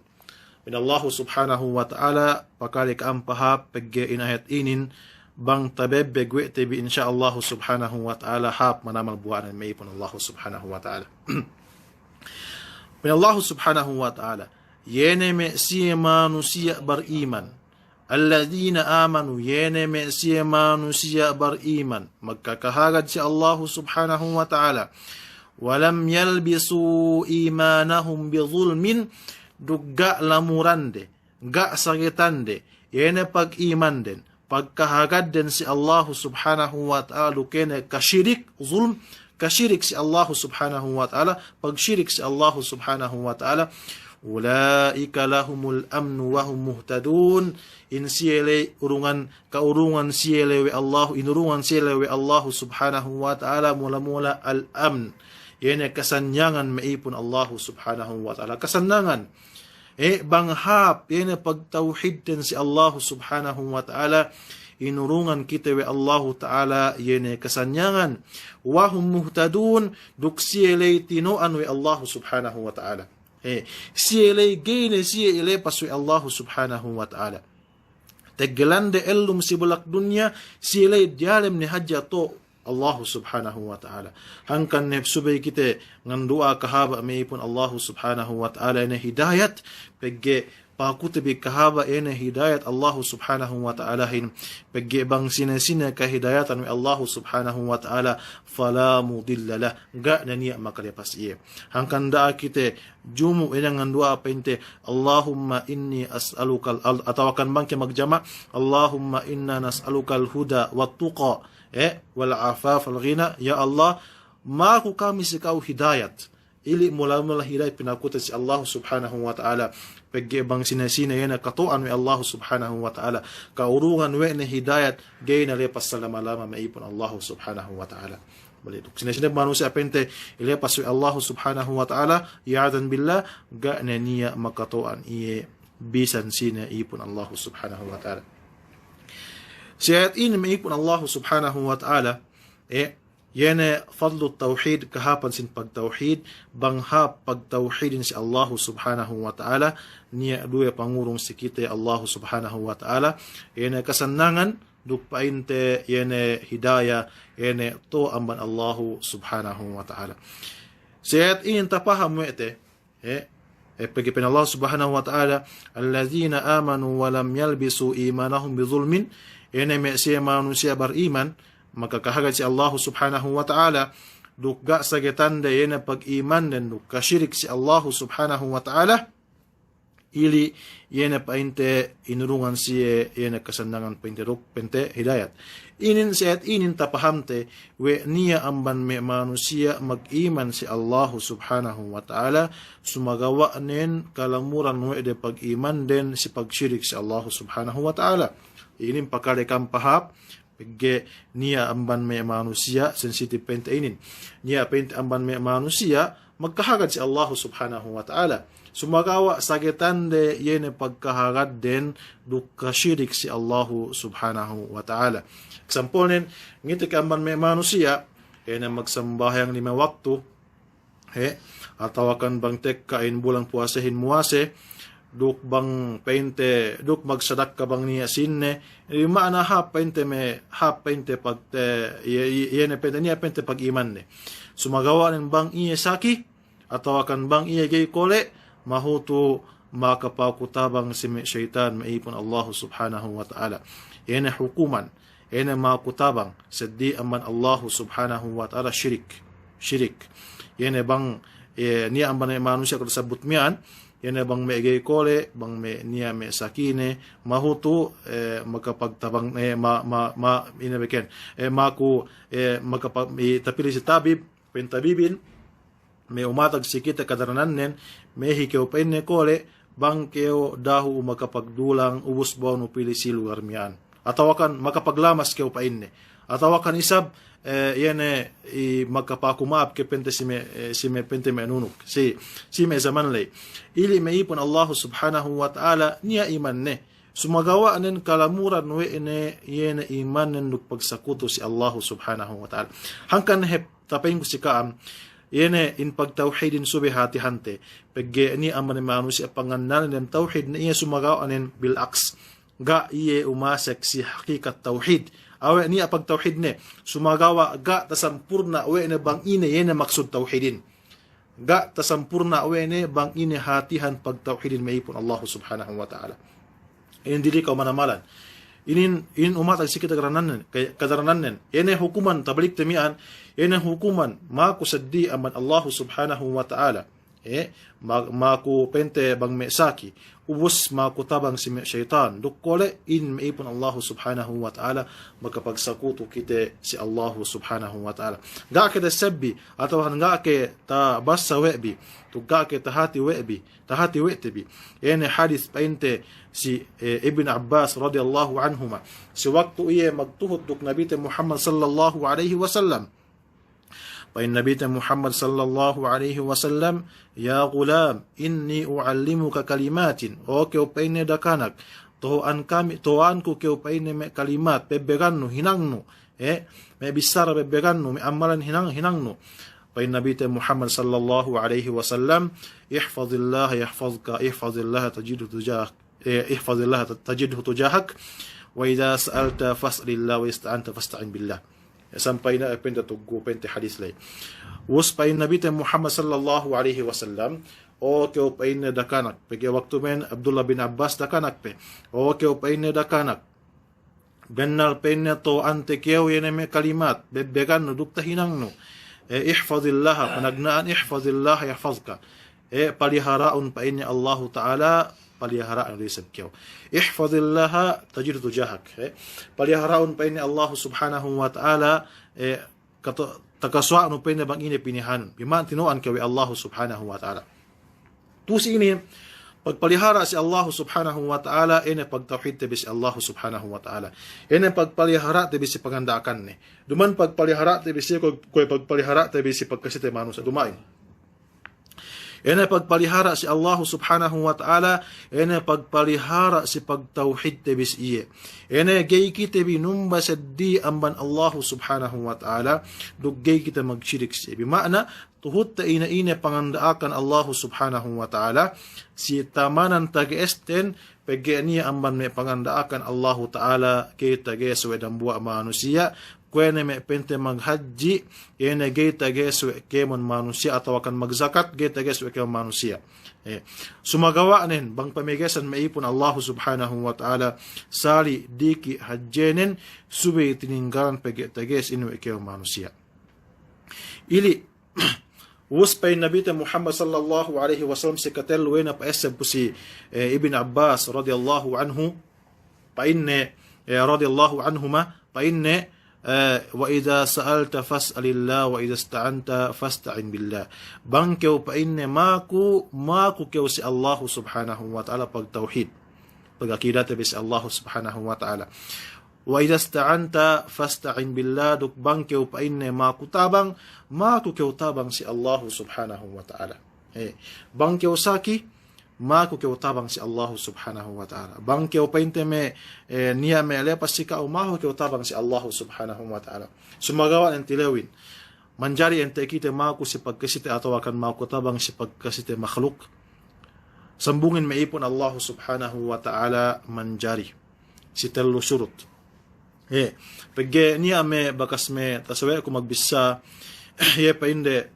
Pa'in Allahu Subhanahu wa Ta'ala, pakale ka'am pahāp pegge' in ayat inin, bang tabebbeg we' te bi, insya Allahu Subhanahu wa Ta'ala, hāp manamal buwa'nen me' ipun Allahu Subhanahu wa Ta'ala. Pa'in Allahu Subhanahu wa Ta'ala, iye ne me' siye manusiya' bariman. Alladhina amanu, iye ne me' siye manusiya' bariman, magkakahagad si Allahu Subhanahu wa Ta'ala. Wa lam yalbisu imanahum bidhulmin, duk ga' lamurande, ga' sagetande, iye ne pag'imanden, pagkahagadden si Allahu Subhanahu wa Ta'ala, duk iye ne kasirik, zulm, kasirik si Allahu Subhanahu wa Ta'ala, pagsirik si Allahu Subhanahu wa Ta'ala. Ula'ika lahumul amnu wa hum muhtadun. In siye ley urungan, ka'urungan siye ley we' Allahu, inurungan siye ley we' Allahu Subhanahu wa Ta'ala, mula-mula al-amn. Iye ne kasanyangan me' ipun Allahu Subhanahu wa Ta'ala. Kasanyangan. E, bang hāp, iye ne pagtawhidten si Allahu Subhanahu wa Ta'ala, inurungan kite we' Allahu Ta'ala, iye ne kasanyangan. Wa hum muhtadun, duk siye ley tino'an we' Allahu Subhanahu wa Ta'ala. E, siye ley ga'i ne siye ilepas we' Allahu Subhanahu wa Ta'ala. Teggelande ellum si bulak dunya, siye ley diyalem ne hadja to' Allahu Subhanahu wa Ta'ala. Hangkan ne subey kite ngandu'a kahaba' me' ipun Allahu Subhanahu wa Ta'ala ine hidayat, pegge' pakute bi kahaba' ine hidayat Allahu Subhanahu wa Ta'alahin, pegge' bang sine-sine kahidayatan we' Allahu Subhanahu wa Ta'ala, fala mudilla lah, ga' ne niya' makalepas iye. Hangkan da'a kite jumu' ine ngandu'a pa'inte, Allahumma inni as'alukal, al-, atawakan bang ke magjama', Allahumma inna nas'alukal huda wat tuqa, e, wal afaf wal ghina. Ya Allah, maku kami si ka'u hidayat. Ili' mula-mula hidayat pinakute si Allahu Subhanahu wa Ta'ala. Pegge' bang sine-sine iye ne kato'an we' Allahu Subhanahu wa Ta'ala, ka'urungan we' ne hidayat, ga'i ne lepas salama-lama me' ipun Allahu Subhanahu wa Ta'ala. Balik duk sine-sine manusiya' pa'inte ilepas we' Allahu Subhanahu wa Ta'ala, iyadhan billah, ga' ne niya' makato'an iye bisan sine ipun Allahu Subhanahu wa Ta'ala. Si ayat inin me' ipun Allahu Subhanahu wa Ta'ala, e, iye ne fadlut tawhid, kahāpan sin pagtawhid, bang hāp pagtawhidin si Allahu Subhanahu wa Ta'ala, niya' duwe pangurung si kite Allahu Subhanahu wa Ta'ala, iye ne kasanyangan, duk pa'inte iye ne hidaya, iye ne to' amban Allahu Subhanahu wa Ta'ala. Si ayat inin tapaham we' te, e, e, pegge' pa'in Allah Subhanahu wa Ta'ala, "Alladhina amanu wa lam yalbisu imanahum bidhulmin," iye ne me' siye manusiya' bariman, makakahagad si Allahu Subhanahu wa Ta'ala, duk ga' sagetande iye ne pag'imanden, duk kasirik si Allahu Subhanahu wa Ta'ala, ili' iye ne pa'inte inurungan siye iye ne kasanyangan pa'inte duk pa'inte hidayat. Inin si ayat inin tapahamte we' niya' amban me' manusiya' mag'iman si Allahu Subhanahu wa Ta'ala, sumagawa'nen kalamuran we' de pag'imanden si pagsirik si Allahu Subhanahu wa Ta'ala. Inin pakale kam pahāp, pegge' niya' amban me' manusiya', sensitif pa'inte inin. Niya' pa'inte amban me' manusiya' magkahagad si Allahu Subhanahu wa Ta'ala. Sumagawa' sagetande iye ne pagkahagadden duk kasirik si Allahu Subhanahu wa Ta'ala. Eksampolnen, ngite ke amban me' manusiya', iye ne magsambahayang lime waktu, he, atawakan bang tekka in bulan puwasehin muwase, duk bang pa'inte, duk magsadakka bang niya' sīnne, iye ma'ana hāp pa'inte me', hāp pa'inte pagte-, iye, iye, iye ne pa'inte, niya' pa'inte pag'imanne. Sumagawa'nen bang iye saki, atawakan bang iye ga'i kole', mahutu makapaku tabang si me' seyitan me' ipun Allahu Subhanahu wa Ta'ala. Iye ne hukuman, iye ne maku tabang seddili amban Allahu Subhanahu wa Ta'ala shirik. Shirik. Iye ne bang, eh, niya' amban me' manusiya' ku tasabbut miya'an, iye ne bang me' ga'i kole', bang me' niya' me' sakine, mahutu, eh, makapagtabang, eh, ma, ma, ma, ine beken, eh, maku, eh, makapa-, i, tapili si tabib, pentabibin, me' umatag si kite kadaranannen, me' hi kew pa'inne kole', bang kew dahu' makapagdulang, ubus ba'nu pili si lugar miya'an. Atawakan makapaglamas kew pa'inne. Atawakan isab, eh, iye ne, i, makapaku ma'ap kew pente si me', eh, si me' pente me' nunuk. Si, si me' zaman ley. Ili' me' ipun Allahu Subhanahu wa Ta'ala, niya' imanne. Sumagawa'nen kalamuran we' ne, iye ne imannen duk pagsakutu si Allahu Subhanahu wa Ta'ala. Hangkan hep tapa'inku si ka'am, iye ne in pagtawhidin subey hatihante, pegge' niya' amban manusiya' pangannalnen dem tawhid ne iye sumagawa'nen bil aks. Ga' iye umasek si hakikat tawhid. Awe' niya' pagtawhidne, sumagawa' ga' tasampurna' we' ne bang ine iye ne maksud tawhidin. Ga' tasampurna' we' ne bang ine hatihan pagtawhidin me' ipun Allahu Subhanahu wa Ta'ala. Inin dili' kew manamalan. Inin, inin umatag si kite kadaranannen, ke-, kadaranannen. Iye ne hukuman tabalikte miya'an, iye ne hukuman maku seddili amban Allahu Subhanahu wa Ta'ala. Eh, ma-, maku pente bang me' saki. Ubus maku tabang si me' seyitan. Duk kole' in me' ipun Allahu Subhanahu wa Ta'ala, makapagsakutu kite si Allahu Subhanahu wa Ta'ala. Ga' ke tasebbi, atawa ga' ke tabassa we' bi, tu ga' ke tahati we' bi, tahati we' te bi. Iye ne hadis pa'inte si, eh, Ibn Abbas radiyallahu anhuma. Si waktu iye magtuhut duk Nabite Muhammad sallallahu alaihi wasallam. Pa'in Nabite Muhammad sallallahu alaihi wasallam, "Ya ghulam, inni u'allimuka kalimatin." O kew pa'inne dakanak, to'ohan kami, to'ohanku kew pa'inne me' kalimat, bebbegannu, hinangnu. Eh, me' bissara bebbegannu, me' ammalan hinang, hinangnu. Pa'in Nabite Muhammad sallallahu alaihi wasallam, "Ihfazillaha yahfazka, ihfazillaha tajidhu tujahak." Eh, ihfazillaha ta-, tajidhu tujahak, wa idha sa'alta fas'alillah, wa idha ista'anta fasta'in billah. Eh, sampay ne, eh, pa'inte tuggu, pa'inte hadis ley. Ubus pa'in Nabite Muhammad sallallahu alaihi wasallam, o kew pa'inne dakanak, pegge' waktu men Abdullah bin Abbas dakanak pe, o kew pa'inne dakanak, bennal pa'inne to'ohante kew iye ne me' kalimat, bebbegannu duk tahinangnu. Eh, ihfazillaha, panagna'an ihfazillaha yahfazka. Eh, palihara'un pa'inne Allahu Ta'ala, palihara'un du isab kew. Ihfazillaha tajidhu tujahak. Eh, palihara'un pa'inne Allahu Subhanahu wa Ta'ala, eh, kato-, takasuwa'nu pa'inne bang ine pinihanun. Bima'na tino'ohan kew we' Allahu Subhanahu wa Ta'ala. Tu'u si inin, pagpalihara' si Allahu Subhanahu wa Ta'ala, ine pagtawhidte bi si Allahu Subhanahu wa Ta'ala. Ine pagpalihara'te bi si panganda'akanne. Duma'in pagpalihara'te bi si, kuwe', kuwe' pagpalihara'te bi si pagkasite manusiya'. Duma'in. Ine pagpalihara' si Allahu Subhanahu wa Ta'ala, ine pagpalihara' si pagtawhidte bi si iye. Ine ga'i kite bi numba seddili amban Allahu Subhanahu wa Ta'ala, duk ga'i kite magsirik si iye. Bima'na, tuhutte ine-ine panganda'akan Allahu Subhanahu wa Ta'ala, si tamanan tage'esten, pegge' niya' amban me' panganda'akan Allahu Ta'ala, ga'i tage'es we' dambuwa' manusiya', kuwe' ne me' pa'inte maghadji', iye ne ga'i tage'es we' kēmon manusiya', atawakan magzakat, ga'i tage'es we' kēmon manusiya'. Eh, sumagawa'nen, bang pamegesan me' ipun Allahu Subhanahu wa Ta'ala, sali' diki' hadjenen, subey tininggalan pegge' tage'es inin we' kēmon manusiya'. Ili', ubus pa'in Nabite Muhammad sallallahu alaihi wasallam si katellu we' ne pa'esseb pu si, eh, Ibn Abbas radiyallahu anhu, pa'inne, eh, radiyallahu anhuma, pa'inne, eh, "Wa idha sa'alta fas'alillah, wa idha ista'anta fasta'in billah." Bang kew pa'inne maku, maku kew si Allahu Subhanahu wa Ta'ala pagtawhid. Pagakidate bi si Allahu Subhanahu wa Ta'ala. "Wa idha ista'anta fasta'in billah," duk bang kew pa'inne maku tabang, maku kew tabang si Allahu Subhanahu wa Ta'ala. Eh, bang kew saki, maku kew tabang si Allahu Subhanahu wa Ta'ala. Bang kew pa'inte me', eh, niya' me' lepas si ka'u, maku kew tabang si Allahu Subhanahu wa Ta'ala. Sumagawa'nen tilewin. Manjari ente kite maku si pagkasite atawakan maku tabang si pagkasite makhluk. Sambungin me' ipun Allahu Subhanahu wa Ta'ala manjari. Si tellu surut. Eh, pegge' niya' me' bakas me' tasawe'ku magbissā, iye pa'inde,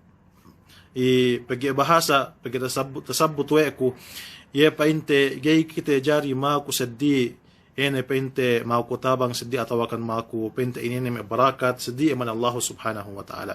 i pegge' bahasa, pegge' tasabbut, tasabbut we' ku, iye pa'inte ga'i kite jari maku seddili, ine pa'inte maku tabang seddi atawakan maku pa'inte ine-ine me' barakat seddi amban Allahu Subhanahu wa Ta'ala.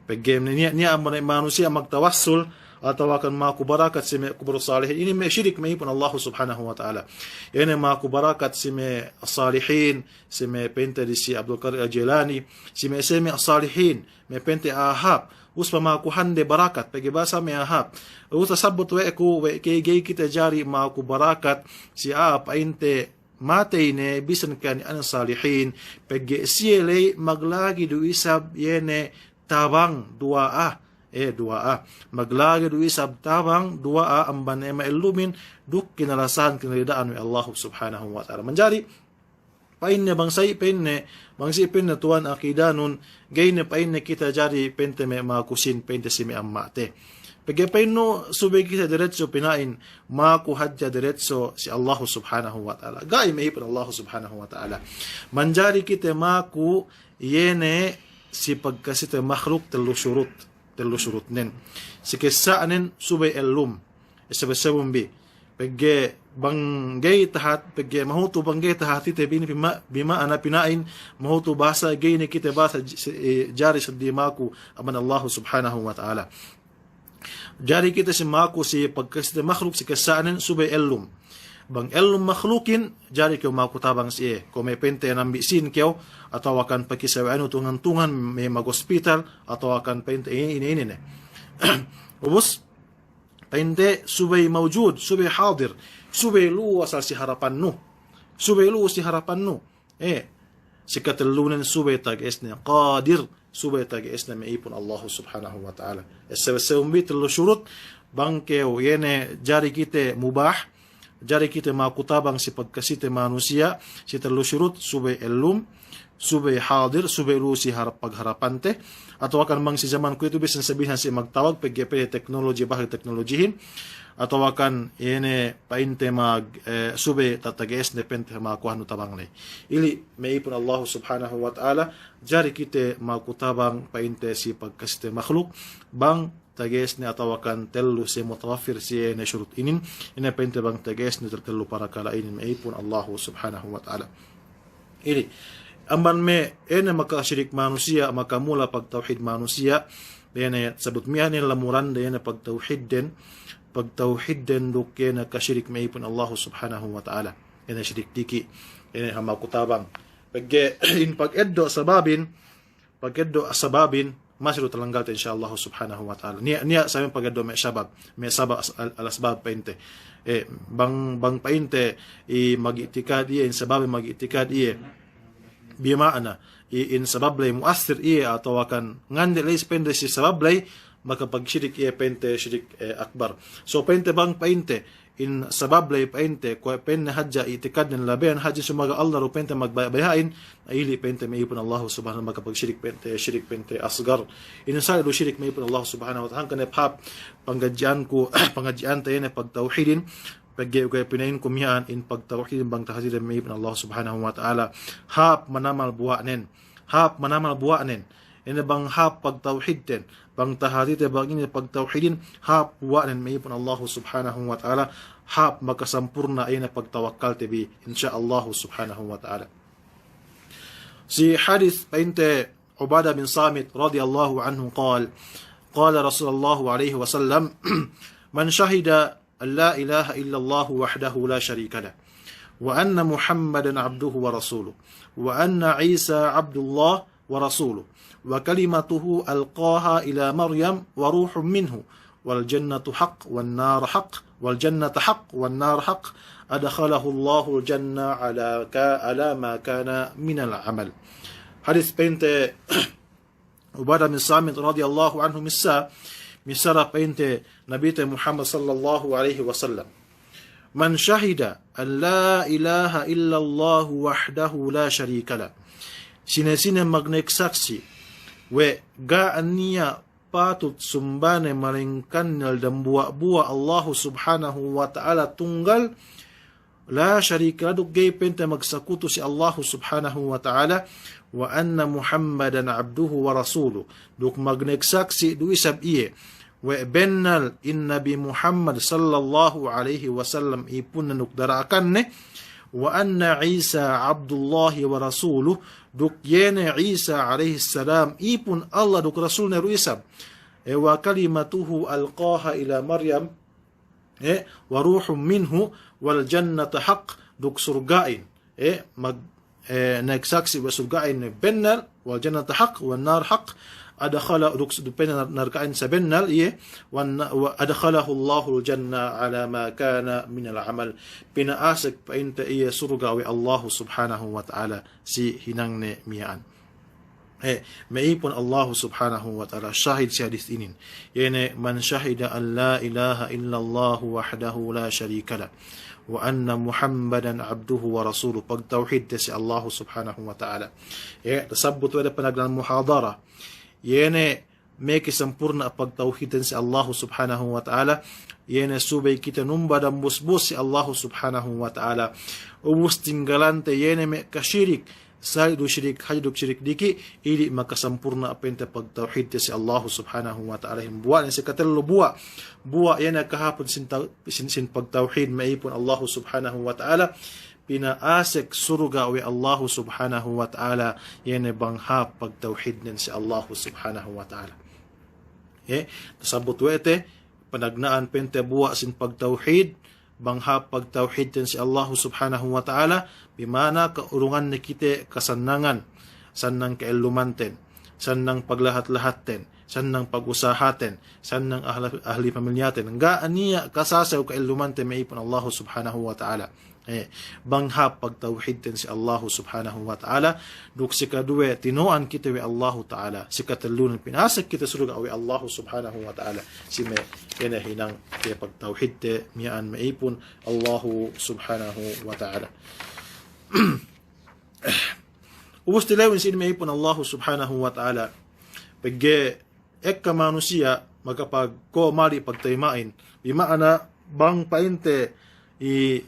Pegge' niya', niya' amban manusiya' magtawassul atawakan maku barakat si me' kubur salihin, inin me' sirik me' ipun Allahu Subhanahu wa Ta'ala. Ine maku barakat si me' salihin, si me' pa'inte di si Abdul Qadir Al-Jilani, si me', si me' salihin, me' pa'inte a'a hāp, ubus pamaku hande barakat, pegge' bahasa me' a'a hāp. Ubus tasabbut we' ku, we' ke ga'i kite jari maku barakat si a'a pa'inte matey ne bisan kani'an salihin, pegge' siye ley maglagi du isab iye ne tabang duwa'a, eh, duwa'a. Maglagi du isab tabang duwa'a amban ne ma'ellumin duk kinalasahan kinarida'an we' Allahu Subhanahu wa Ta'ala. Manjari, pa'inne bang sa'i pa'inne, bang sa'i pa'inne tuwan akidanun, ga'i ne pa'inne kite jari pa'inte me' maku sīn pa'inte si me' amma'te. Pegge' pa'innu subey kite diretso pina'in, maku hadja diretso si Allahu Subhanahu wa Ta'ala. Ga'i me' ipun Allahu Subhanahu wa Ta'ala. Manjari kite maku iye ne si pagkasite makhluk tellu surut. Tellu surutnen. Si kessa'nen subey ellum. Esseb-essebun bi. Pegge' bang ga'i tahat, pegge' mahutu bang ga'i tahatite bi inin bima-, bima'ana pina'in, mahutu bahasa ga'i ne kite bahasa j-, se-, eh, jari seddi maku amban Allahu Subhanahu wa Ta'ala. Jari kite si maku si pagkasite makhluk si kessa'nen subey ellum. Bang ellum makhlukin, jari kew maku tabang siye. Kuwe' me' pa'inte nambi' sīn kew, atawakan pakisawe'annu tungan-tungan me' maghospital, atawakan pa'inte ine, ine, ine ne. Ubus, pa'inte subey mawjud, subey hadir, subey lu'u asal si harapannu. Subey lu'u si harapannu. Eh, si katellunen subey tage'esne qadir, subey tage'esne me' ipun Allahu Subhanahu wa Ta'ala. Esseb-essebun bi tellu surut, bang kew iye ne jari kite mubah, jari kite maku tabang si pagkasite manusiya', si tellu surut, subey ellum, subey hadir, subey lu'u si harap-, pagharapante, atawakan bang si jaman kuwe'itu bisan sabihan si magtawag, pegge' pe teknoloji, bahagi teknolojihin, atawakan iye ne pa'inte mag-, eh, subey ta-, tage'esne pa'inte maku anu tabang ley. Ili' me' ipun Allahu Subhanahu wa Ta'ala, jari kite maku tabang pa'inte si pagkasite makhluk, bang tage'esne atawakan tellu si mutawaffir si iye ne surut inin, ine pa'inte bang tage'esne tel-, tellu parakala' inin me' ipun Allahu Subhanahu wa Ta'ala. Ili', amban me' ine makasirik manusiya', makamula pagtawhid manusiya', ine sabut miya'an ine lamurande ine pagtawhidden, pagtawhidden duk ine kasirik me' ipun Allahu Subhanahu wa Ta'ala. Ine sirik diki', ine hamaku tabang. Pegge' in pageddo' sababin, pageddo' sababin, masi du talanggalte insya Allahu Subhanahu wa Ta'ala. Niya', niya' sabab pageddo' me' sabab, me' sabab as-, al-, al-asbab pa'inte. Eh, bang, bang pa'inte, i mag'i'tikad iye, in sabab mag'i'tikad iye. Bima'ana, i-, in sabab ley mu'assir iye atawakan ngande' ley pa'inte si sabab ley, makapagsirik iye pa'inte sirik, eh, akbar. So pa'inte bang pa'inte, in sabab ley pa'inte, kuwe' pa'inne hadja i'tikadnen labeyan hadja sumaga Allah du pa'inte magbaya'-baya'in, ili' pa'inte me' ipun Allahu Subhanahu makapagsirik pa'inte, sirik pa'inte asgar. In sa' du sirik me' ipun Allahu Subhanahu wa Ta'ala, hangkan ne hāp pangadji'anku, pangadji'ante ine pagtawhidin, pegge' kuwe' pina'inku miya'an in pagtawhidin bang tahadiden me' ipun Allahu Subhanahu wa Ta'ala. Hāp manamal buwa'nen. Hāp manamal buwa'nen. Ine bang hāp pagtawhidten, bang tahadite bang ine pagtawhidin, hāp buwa'nen me' ipun Allahu Subhanahu wa Ta'ala, hāp makasampurna' ine pagtawakkalte bi, insya Allahu Subhanahu wa Ta'ala. Si hadis pa'inte Ubadah bin Samit radiyallahu anhu qal, qala Rasulullah alayhi wa sallam, من شهد أن لا إله إلا الله وحده لا شريك له، وأن محمدا عبده ورسوله، وأن عيسى عبد الله ورسوله، وكلمته ألقاها إلى مريم وروح منه، والجنة حق والنار حق، والجنة حق والنار حق، أدخله الله الجنة على كا-، على ما كان من العمل. Hadis pa'inte Ubadah bin Samit radiyallahu anhu missā, missā pa'inte Nabite Muhammad sallallahu alayhi wa sallam. من شهد أن لا إله إلا الله وحده لا شريك له. Sine-sine magnek saksi', we' ga' niya' patut sumbane malengkan dambuwa'-buwa' Allahu Subhanahu wa Ta'ala tunggal, la sharika lah, duk ga'i pa'inte magsakutu si Allahu Subhanahu wa Ta'ala, وأن محمدا عبده ورسوله, duk magnek saksi' du isab iye we' bennal in Nabi Muhammad sallallahu alayhi wa sallam ipunne duk dara'akanne, وأن عيسى عبد الله ورسوله, duk iye ne Isa alayhis salam, ipun Allah duk Rasulne du isab. E, وكلمته ألقاها إلى مريم, e, وروح منه والجنة حق, duk surga'in, e, mag-, e, nagsaksi' we' surga'in bennal, والجنة حق والنار حق, adkhala-, duk s-, duk pa'in nar-, narka'in sabennal iye, wan-, وأدخله الله الجنة على ما كان من العمل. Pina'asek pa'inte iye surga' we' Allahu Subhanahu wa Ta'ala si hinangne miya'an. E, me' ipun Allahu Subhanahu wa Ta'ala, shahid si hadis inin. Iye ne, من شهد أن لا إله إلا الله وحده لا شريك له وأن محمدا عبده ورسوله. Pagtawhidte si Allahu Subhanahu wa Ta'ala. E, tasabbut we' de panagna'an muhadara. Iye ne, meke sampurna' pagtawhidten si Allahu Subhanahu wa Ta'ala. Iye ne subey kite numba dambus-bus si Allahu Subhanahu wa Ta'ala. Ubus tinggalante iye ne me' kashirik, sali' du shirik hadja duk shirik diki', ili' makasampurna' pa'inte pagtawhidte si Allahu Subhanahu wa Ta'ala. Hin buwa' ne si katellu buwa', buwa' iye ne kahāpun sin taw-, sin, sin pagtawhid me' ipun Allahu Subhanahu wa Ta'ala, pina'asek surga' we' Allahu Subhanahu wa Ta'ala, iye ne bang hāp pagtawhidnen si Allahu Subhanahu wa Ta'ala. E, tasabbut we' te, panagna'an pa'inte buwa' sin pagtawhid, bang hāp pagtawhidten si Allahu Subhanahu wa Ta'ala, bima'na ka'urungan ne kite kasannangan, sannang ka'ellumanten, sannang paglahat-lahatten, sannang pag'usahaten, sannang ahla-, ahli pamilyaten, ga' niya' kasasew ka'ellumanten me' ipun Allahu Subhanahu wa Ta'ala. E, bang hāp pagtawhidten si Allahu Subhanahu wa Ta'ala, duk si kaduwe tino'an kite we' Allahu Ta'ala, si katellunen pina'asek kite surga' we' Allahu Subhanahu wa Ta'ala, si me' iye ne hinang te pagtawhidte miya'an me' ipun Allahu Subhanahu wa Ta'ala. Ubus tilewin si me' ipun Allahu Subhanahu wa Ta'ala, pegge' ekka manusiya' makapagko' mali' pagtayima'in. Bima'na bang pa'inte i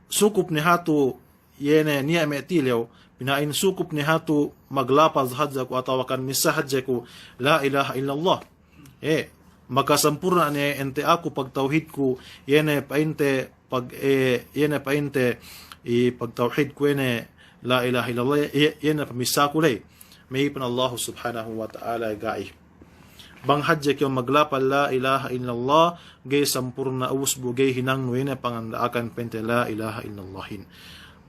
sukup ne hatu iye ne niya' me' tilew, pina'in sukup ne hatu maglapaz hadja ku atawakan missā hadja ku la ilaha illallah. E, makasampurna' ne ente aku pagtawhidku, iye ne pa'inte pag-, e, iye ne pa'inte i pagtawhidku iye ne la ilaha illallah, iye, iye ne pamissāku ley. Me' ipun Allahu Subhanahu wa Ta'ala ga'i. Bang hadja kew maglapal la ilaha illallah, ga'i sampurna' usbu' ga'i hinangnu ine panganda'akan pa'inte la ilaha illallahin.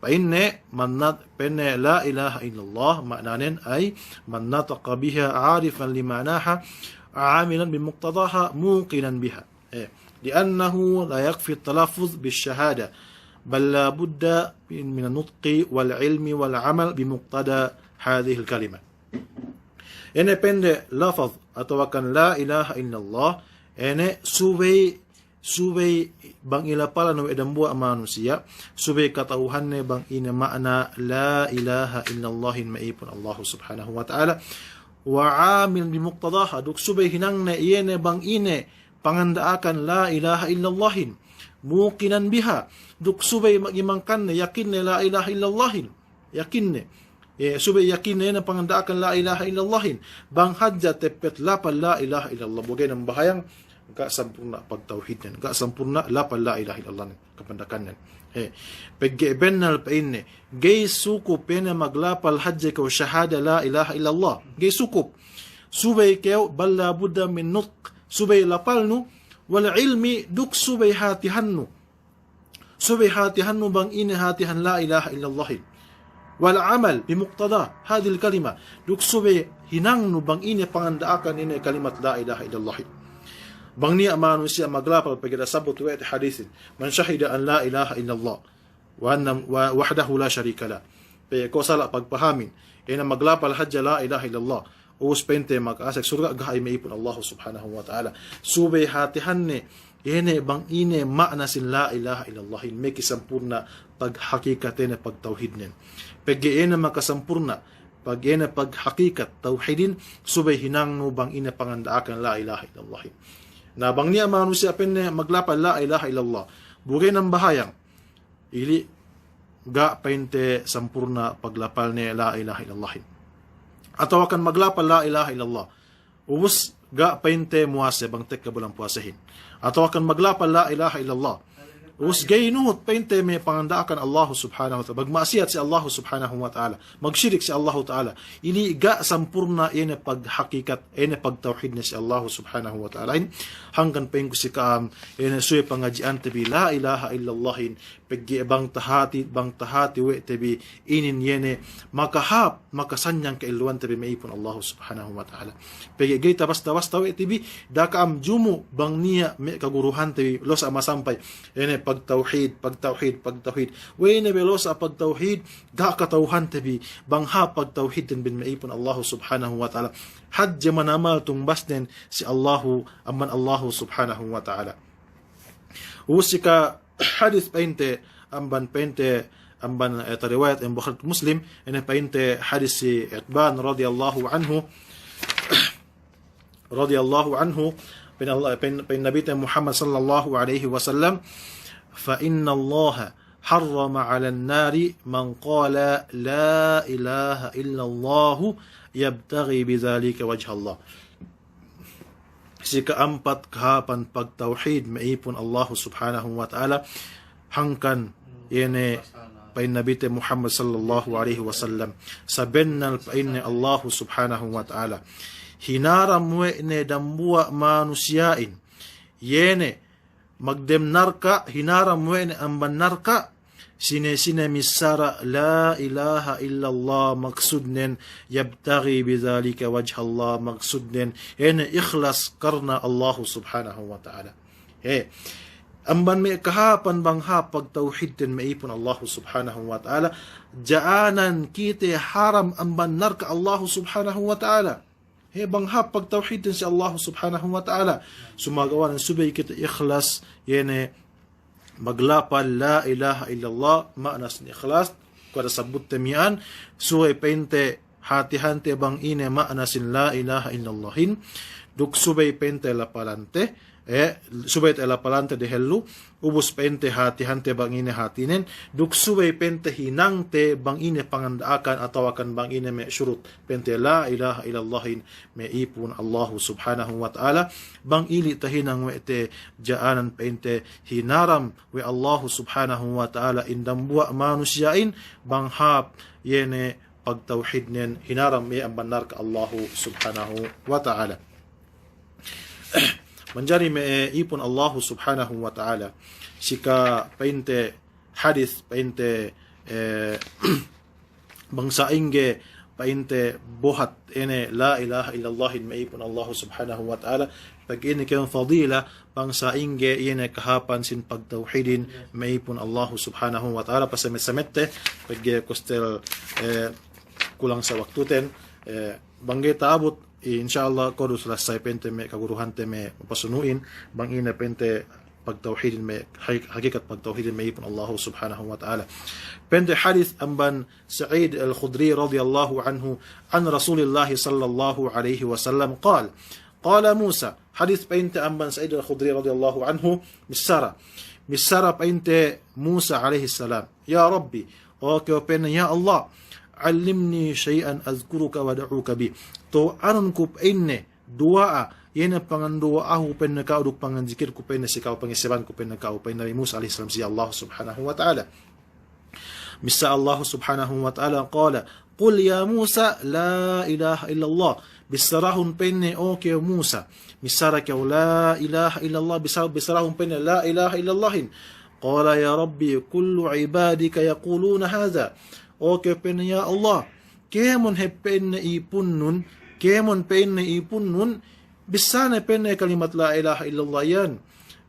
Pa'inne, man nat-, pa'inne la ilaha illallah, ma'nanen ay, man nataqa biha arifan lima'naha, amilan bimuqtadaha, muqinan biha. E, li'annahu la yakfi talaffuz bish-shahada, bal la budda min, min an-nutqi wal ilmi wal amal bimuqtada hadhihil kalima. Ine pa'inde lafaz atawakan la ilaha illallah, ine subey, subey bang ilapalan we' dambuwa' manusiya', subey kata'uhanne bang ine ma'na la ilaha illallahin me' ipun Allahu Subhanahu wa Ta'ala, wa amil bimuqtadaha, duk subey hinangne iye ne bang ine panganda'akan la ilaha illallahin, muqinan biha, duk subey magimangkanne, yakinne la ilaha illallahin, yakinne. E, subey yakinne ine panganda'akan la ilaha illallahin. Bang hadja teppet lapal la ilaha illallah, bu ga'i nambahayang, ga' sampurna' pagtawhidnen, ga' sampurna' lapal la ilaha illallahin, kapanda'akannen. E, pegge' bennal pa'inne, ga'i sukup ine maglapal hadja kew shahada la ilaha illallah. Ga'i sukup. Subey kew, bal la budda min nutq, subey lapalnu, wal ilmi, duk subey hatihannu. Subey hatihannu bang ine hatihan la ilaha illallahin. Wal amal bimuqtada hadhihil kalima. Duk subey hinangnu bang ine panganda'akan ine kalimat la ilaha illallahin. Bang niya' manusiya' maglapal pegge' tasabbut we' te hadisin. Man shahida an la ilaha illallah. Wa anna, wa, wahdahu la sharika lah. Pe ko' sala' pagpahamin. Ine maglapal hadja la ilaha illallah. Ubus pa'inte maka'asek surga', ga'i me' ipun Allahu Subhanahu wa Ta'ala. Subey hatihanne, ine bang ine ma'na sin la ilaha illallahin, meke sampurna' paghakikat ine pagtawhidnen. Pegge' ine makasampurna', pegge' ine paghakikat tawhidin, subey hinangnu bang ine panganda'akan la ilaha illallahin. Na bang niya' manusiya' pa'inne maglapal la ilaha illallah. Bu ga'i nambahayang. Ili' ga' pa'inte sampurna' paglapalne la ilaha illallahin. Atawakan maglapal la ilaha illallah. Ubus ga' pa'inte muwase bang tekka bulan puwasehin. Atawakan maglapal la ilaha illallah. Ubus ga'i nuhut pa'inte me' panganda'akan Allahu Subhanahu wa Ta'ala. Magma'siyat si Allahu Subhanahu wa Ta'ala. Magsirik si Allahu Ta'ala. Ili ga' sampurna' iye ne paghakikat, iye ne pagtawhidne si Allahu Subhanahu wa Ta'alahin. Hangkan pa'inku si ka'am, iye ne subey pangadji'ante bi la ilaha illallahin. Pegge' bang tahati, bang tahati we' te bi inin iye ne makahāp, makasanyang ka'elluwante bi me' ipun Allahu Subhanahu wa Ta'ala. Pegge' ga'i tabasta-basta we' te bi, da'a ka'am jumu' bang niya' me' kaguruhante bi, losa' masampay, iye ne pagtawhid, pagtawhid, pagtawhid. We' ne bi losa' pagtawhid, ga' kata'uhante bi bang hāp pagtawhidden bi me' ipun Allahu Subhanahu wa Ta'ala. Hadje manamal tungbasnen si Allahu, amban Allahu Subhanahu wa Ta'ala. Ubus si ka hadis pa'inte, amban pa'inte, amban, eh, tariwayat amban Bukhari Muslim, iye ne pa'inte hadis si Itban radiyallahu anhu, radiyallahu anhu, pa'in Allah, pa'in, pa'in Nabite Muhammad sallallahu alaihi wasallam, "Fa innallaha harrama 'alan nari man qala la ilaha illallahu yabtaghi bidhalika wajhallah." Si ka'ampat kahāpan pagtawhid me' ipun Allahu Subhanahu wa Ta'ala, hangkan iye ne pa'in Nabite Muhammad sallallahu alaihi wasallam, sabennal pa'inne Allahu Subhanahu wa Ta'ala, hinaram we' ne dambuwa' manusiya'in, iye ne magdem narka', hinaram we' ne amban narka', sine-sine missara la ilaha illallah maksudnen, yabtaghi bidhalika wajhallah maksudnen, iye ne ikhlas karna Allahu Subhanahu wa Ta'ala. He, amban me' kahāpan bang hāp pagtawhidden me' ipun Allahu Subhanahu wa Ta'ala, ja'anan kite haram amban narka' Allahu Subhanahu wa Ta'ala. He, bang hāp pagtawhidden si Allahu Subhanahu wa Ta'ala. Sumagawa' subey kite ikhlas, iye ne maglapal la ilaha illallah, ma'na sin ikhlas, kuwe' tasabutte miya'an, subey pa'inte hatihante bang ine ma'na sin la ilaha illallahin, duk subey pa'inte lapalante, eh, subey te lapalante dehellu, ubus pa'inte hatihante bang ine hatinen, duk subey pa'inte hinangte bang ine panganda'akan atawakan bang ine me' surut pa'inte la ilaha illallahin me' ipun Allahu Subhanahu wa Ta'ala, bang ili' tahinang we' te ja'anan pa'inte hinaram we' Allahu Subhanahu wa Ta'ala in dambuwa' manusiya'in, bang hāp iye ne pagtawhidnen hinaram iye amban narka' Allahu Subhanahu wa Ta'ala. Manjari me' ipun Allahu Subhanahu wa Ta'ala, si ka pa'inte hadis, pa'inte, eh, bang sa'ingge pa'inte buhat ine la ilaha illallahin me' ipun Allahu Subhanahu wa Ta'ala, pegge' ine kew fadila, bang sa'ingge iye ne kahāpan sin pagtawhidin me' ipun Allahu Subhanahu wa Ta'ala, pasamet-samette, pegge' kustel, eh, kulang sa waktuten, eh, bang ga'i ta'abut, insya Allah, kuwe' du salasay pa'inte me' kaguruhante me' pasunu'in, bang ine pa'inte pagtawhidin me', hak-, hakikat pagtawhidin me' ipun Allahu Subhanahu wa Ta'ala. Pa'inte hadis amban Sa'id Al-Khudri radiyallahu anhu, an Rasulillahi sallallahu alaihi wasallam, qal, qala Musa, hadis pa'inte amban Sa'id Al-Khudri radiyallahu anhu, missara, missara pa'inte Musa alaihi salam, "Ya Rabbi, o kew pa'inne, ya Allah, allimni shay'an azkuruka wa ad'uka bi." Tu'anun ku pa'inne duwa'a, iye ne panganduwa'ahu pa'inne ka'u duk panganjikirku pa'inne si ka'u, pangisebanku pa'inne ka'u, pa'in Nabi Musa alaihi salam si Allah Subhanahu wa Ta'ala. Missā Allah Subhanahu wa Ta'ala qala, "Qul ya Musa la ilaha illallah." Bissarahun pa'inne, o kew Musa. Missara kew la ilaha illallah, bissā-, bissarahun pa'inne la ilaha illallahin. Qala, "Ya Rabbi, kullu ibadika yaquluna hadha." O kew pa'inne, ya Allah, kēmon hep pa'inne ipunnun, kēmon pa'inne ipunnun, bissā ne pa'inne kalimat la ilaha illallah iyan.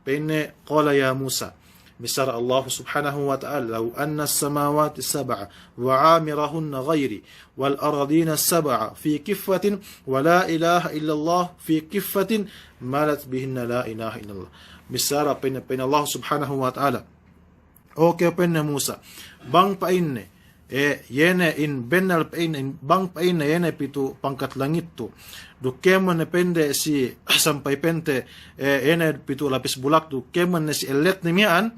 Pa'inne, qala ya Musa. Missara Allah Subhanahu wa Ta'ala, "Law anna as-samawati as-sab'a wa 'amirahunna ghayri, wal ardina as-sab'a fi kiffatin, wa la ilaha illallah fi kiffatin, malat bihinna la ilaha illallah." Missara pa'inne, pa'inne Allah Subhanahu wa Ta'ala, o kew pa'inne Musa, bang pa'inne, e, iye ne in bennal pa'inne, in bang pa'inne iye ne pitu' pangkat langittu, duk kēmon ne pa'inde si sampay pa'inte, e, iye ne pitu' lapis bulak, duk kēmon ne si elletne miya'an,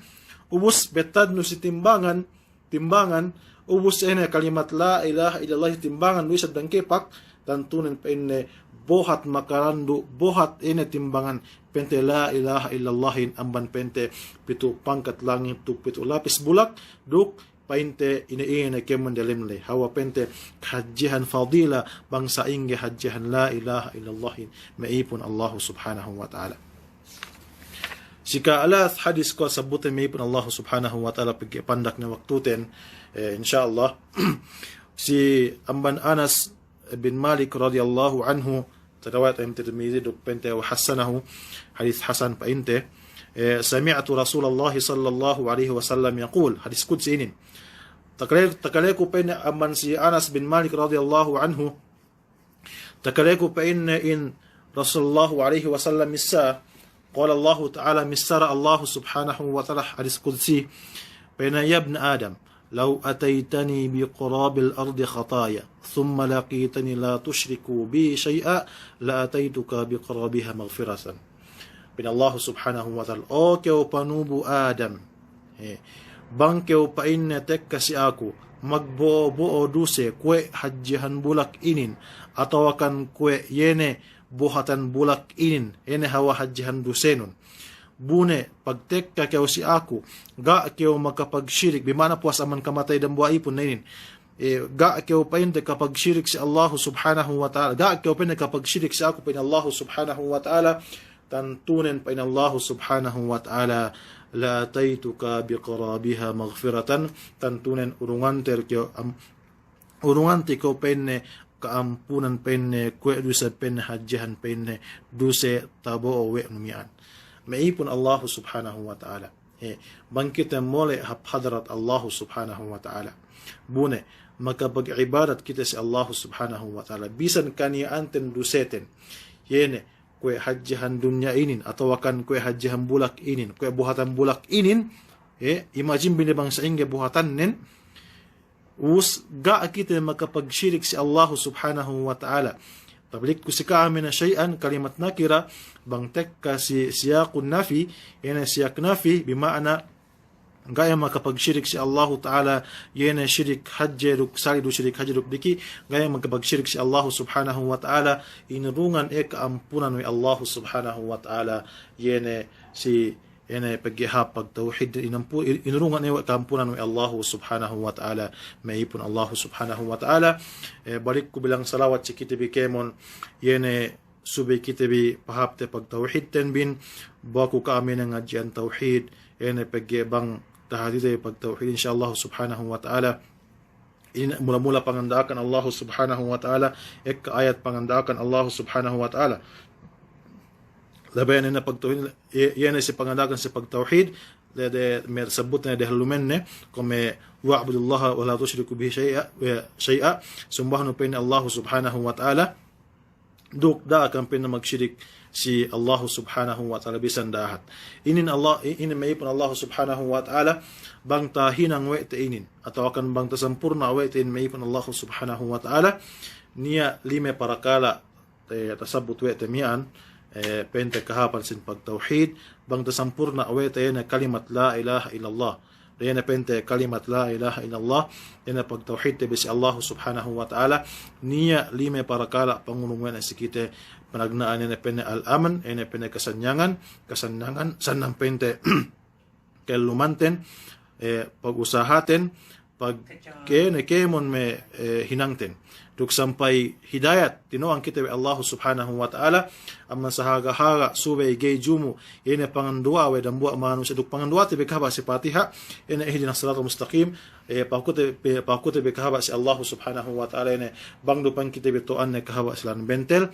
ubus bettadnu si timbangan, timbangan, ubus iye ne kalimat la ilaha illallah timbangan du isab dangkepak, tantunen pa'inne bohat makalandu', bohat ine timbangan pa'inte la ilaha illallahin amban pa'inte pitu' pangkat langit duk pitu' lapis bulak, duk pa'inte ine-ine kēmon dalem ley. Hawal pa'inte kahadjehan fadila bang sa'ingge hadjehan la ilaha illallahin me' ipun Allahu Subhanahu wa Ta'ala. Sika alas hadis kuwe' sabbuten me' ipun Allahu Subhanahu wa Ta'ala pegge' pandak ne waktuten, eh, insya Allah. Si amban Anas bin Malik radiyallahu anhu, riwayat Imam Tirmidzi duk pa'inte wa hassanahu, hadis hasan pa'inte, eh, sami'tu Rasulallah sallallahu alaihi wasallam yaqul, hadis qudsi inin. Takale-, takaleku pa'inne amban si Anas bin Malik radiyallahu anhu, takaleku pa'inne in Rasulullah alaihi wasallam missā, qala Allahu ta'ala, missāra Allahu subhanahu wa ta'ala, hadis qudsi, pa'inne, "Ya ibna Adam, law ataitani bi qurabil ardi khataya, thumma laqitani la tushriku bi shay'a, la ataituka bi qurabiha maghfiratan." Pa'in Allahu subhanahu wa ta'ala, "O kew panubu' Adam, he, bang kew pa'inne tekka si aku, magbo'o-bo'o duse kuwe' hadjehan bulak inin, atawakan kuwe' iye ne bohatan bulak inin, iye ne hawal hadjehan dusenun. Bu ne pagtekka kew si aku, ga' kew makapagshirik," bi ma'ana puwas amban kamatey dambuwa' ipun ne inin. Eh, ga' kew pa'inte kapagshirik si Allahu subhanahu wa ta'ala. Ga' kew pa'inte kapagshirik si aku, pa'in Allahu subhanahu wa ta'ala. Tantunen pa'in Allahu subhanahu wa ta'ala, "La ataituka bi qurabiha maghfiratan." Tantunen urungante kew am-, urungante kew pa'inne ka'ampunan pa'inne kuwe' duse pa'inne hadjehan pa'inne duse tabo'o we' nu miya'an. Me' ipun Allahu subhanahu wa ta'ala. Eh, bang kite mole' hap hadarat Allahu subhanahu wa ta'ala. Bu ne, makapag'ibadat kite si Allahu subhanahu wa ta'ala. Bisan kaniya'anten duseten. Iye ne, kuwe' hadjehan dunya inin, atawakan kuwe' hadjehan bulak inin, kuwe' bohatan bulak inin, eh, imagine bi ne bang sa'ingge bohatannen, us ga' kite makapagshirik si Allahu subhanahu wa ta'ala. Tablikku si ka'am ine shay'an, kalimat nakira, bang tekka si siyaqun nafi, ine siyaq nafi, bi ma'ana, ga' iye makapagshirik si Allahu ta'ala, iye ne shirik hadje duk sali' du shirik hadje duk diki', ga' iye makapagshirik si Allahu subhanahu wa ta'ala, inurungan iye ka'ampunan we' Allahu subhanahu wa ta'ala, iye ne si ine pegge' hap pagtawhid inampu-, inurungan iye we' ka'ampunan we' Allahu subhanahu wa ta'ala, me' ipun Allahu subhanahu wa ta'ala. Eh, balikku bilang salawat si kite bi kēmon, iye ne subey kite bi pahāpte pagtawhidten bin, baku ka'am ine ngadji'an tawhid, ine pegge' bang tahātite bi pagtawhid, insya Allahu subhanahu wa ta'ala. Inin mula-mula panganda'akan Allahu subhanahu wa ta'ala, ekka ayat panganda'akan Allahu subhanahu wa ta'ala. Labi ne pagtawhid, iye, iye ne si panganda'akan si pagtawhid, de, de, me' sabbut ne dehellumen ne, kuwe' me' "Wa'budullaha wa la tushriku bihi shay'a, shay'a." Sumbahnu pa'in Allahu subhanahu wa ta'ala. Duk da'a kam pa'inne magshirik si Allahu subhanahu wa ta'ala bisan dahat. Inin Allah, i-, inin me' ipun Allahu subhanahu wa ta'ala, bang tahinang we' te inin, atawakan bang tasampurna' we' te inin me' ipun Allahu subhanahu wa ta'ala, niya' lime parakala', eh, tasabbut we' te miya'an, eh, pa'inte kahāpan sin pagtawhid, bang tasampurna' we' te ine kalimat la ilaha illallah. Iye ne pa'inte kalimat la ilaha illallah, iye ne pagtawhidte bi si Allahu subhanahu wa ta'ala, niya' lime parakala' pangurung we' ne si kite, panagna'an iye ne pa'inne al-amn, iye ne pa'inne kasanyangan, kasanyangan, sannang pa'inte kellumanten, eh, pagusahaten, pag-, ke-, ne kēmon me', eh, hinangten. Duk sampay hidayat, tino'ang kite we' Allahu subhanahu wa ta'ala, amban sahaga-haga subey ga'i jumu, iye ne panganduwa'a we' dambuwa' manusiya', duk panganduwa'te bi kahaba' si Patiha, iye ne ihdinas siratal mustaqim, eh, pakute, pe-, pakute bi kahaba' si Allahu subhanahu wa ta'ala, iye ne bang du pa'in kite bi to'anne kahaba' si lān bentel,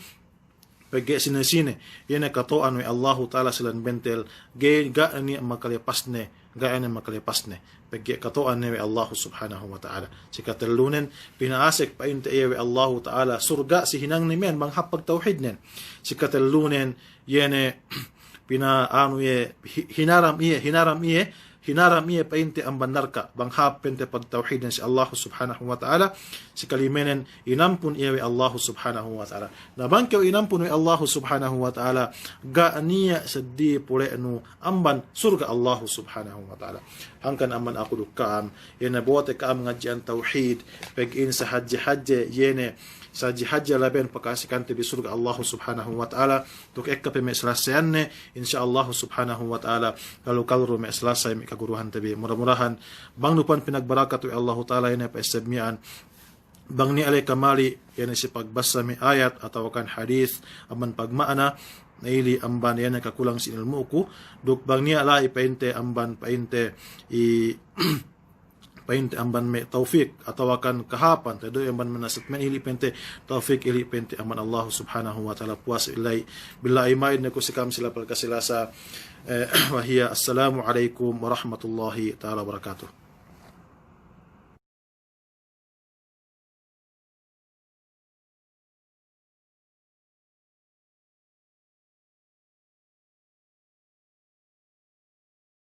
pegge' sine-sine, iye ne kato'an we' Allahu ta'ala si lān bentel, ga'i, ga' niya' makalepasne, ga' ne makalepasne. Pegge' kato'anne we' Allahu subhanahu wa ta'ala. Si katellunen, pina'asek pa'inte iye we' Allahu ta'ala surga' si hinangne miya'an bang hāp pagtawhidnen. Si katellunen, iye ne pina-, anu iye, hi-, hinaram iye, hinaram iye, hinaram iye pa'inte amban narka', bang hāp pa'inte pagtawhidnen si Allahu subhanahu wa ta'ala. Si kalimenen, inampun iye we' Allahu subhanahu wa ta'ala. Na bang kew inampun we' Allahu subhanahu wa ta'ala, ga' niya' seddili pule'nu amban surga' Allahu subhanahu wa ta'ala. Hangkan amban aku duk ka'am, iye ne bo'ote ka'am ngadji'an tawhid, pegge' in sahadje-hadje, iye ne Sadja hadja labeyan paka'asikante bi surga' Allahu Subhanahu wa Ta'ala, duk ekka pe me' salasayanne, insya Allahu Subhanahu wa Ta'ala, kalu-kalu du me' salasay me' kaguruhante bi. Mura-murahan, bang nu pan pinagbarakat we' Allahu Ta'ala ine pa'esseb miya'an, bang niya' la'i kamali', iye ne si pagbassa me' ayat, atawakan hadis, amban pagma'ana, na ili amban iye ne kakulang si ilmu'ku, duk bang niya' la'i pa'inte amban pa'inte i pa'inte amban me' tawfik, atawakan kahāpan, tadu'e amban me' nasehat me' ili pa'inte tawfik, ili pa'inte amban Allahu Subhanahu wa Ta'ala. Puwas ila'i, billahi ma'id ne ku si ka'am si lapal kasilasa, eh, wa hiya, assalamu alaikum warahmatullahi ta'ala wabarakatuh.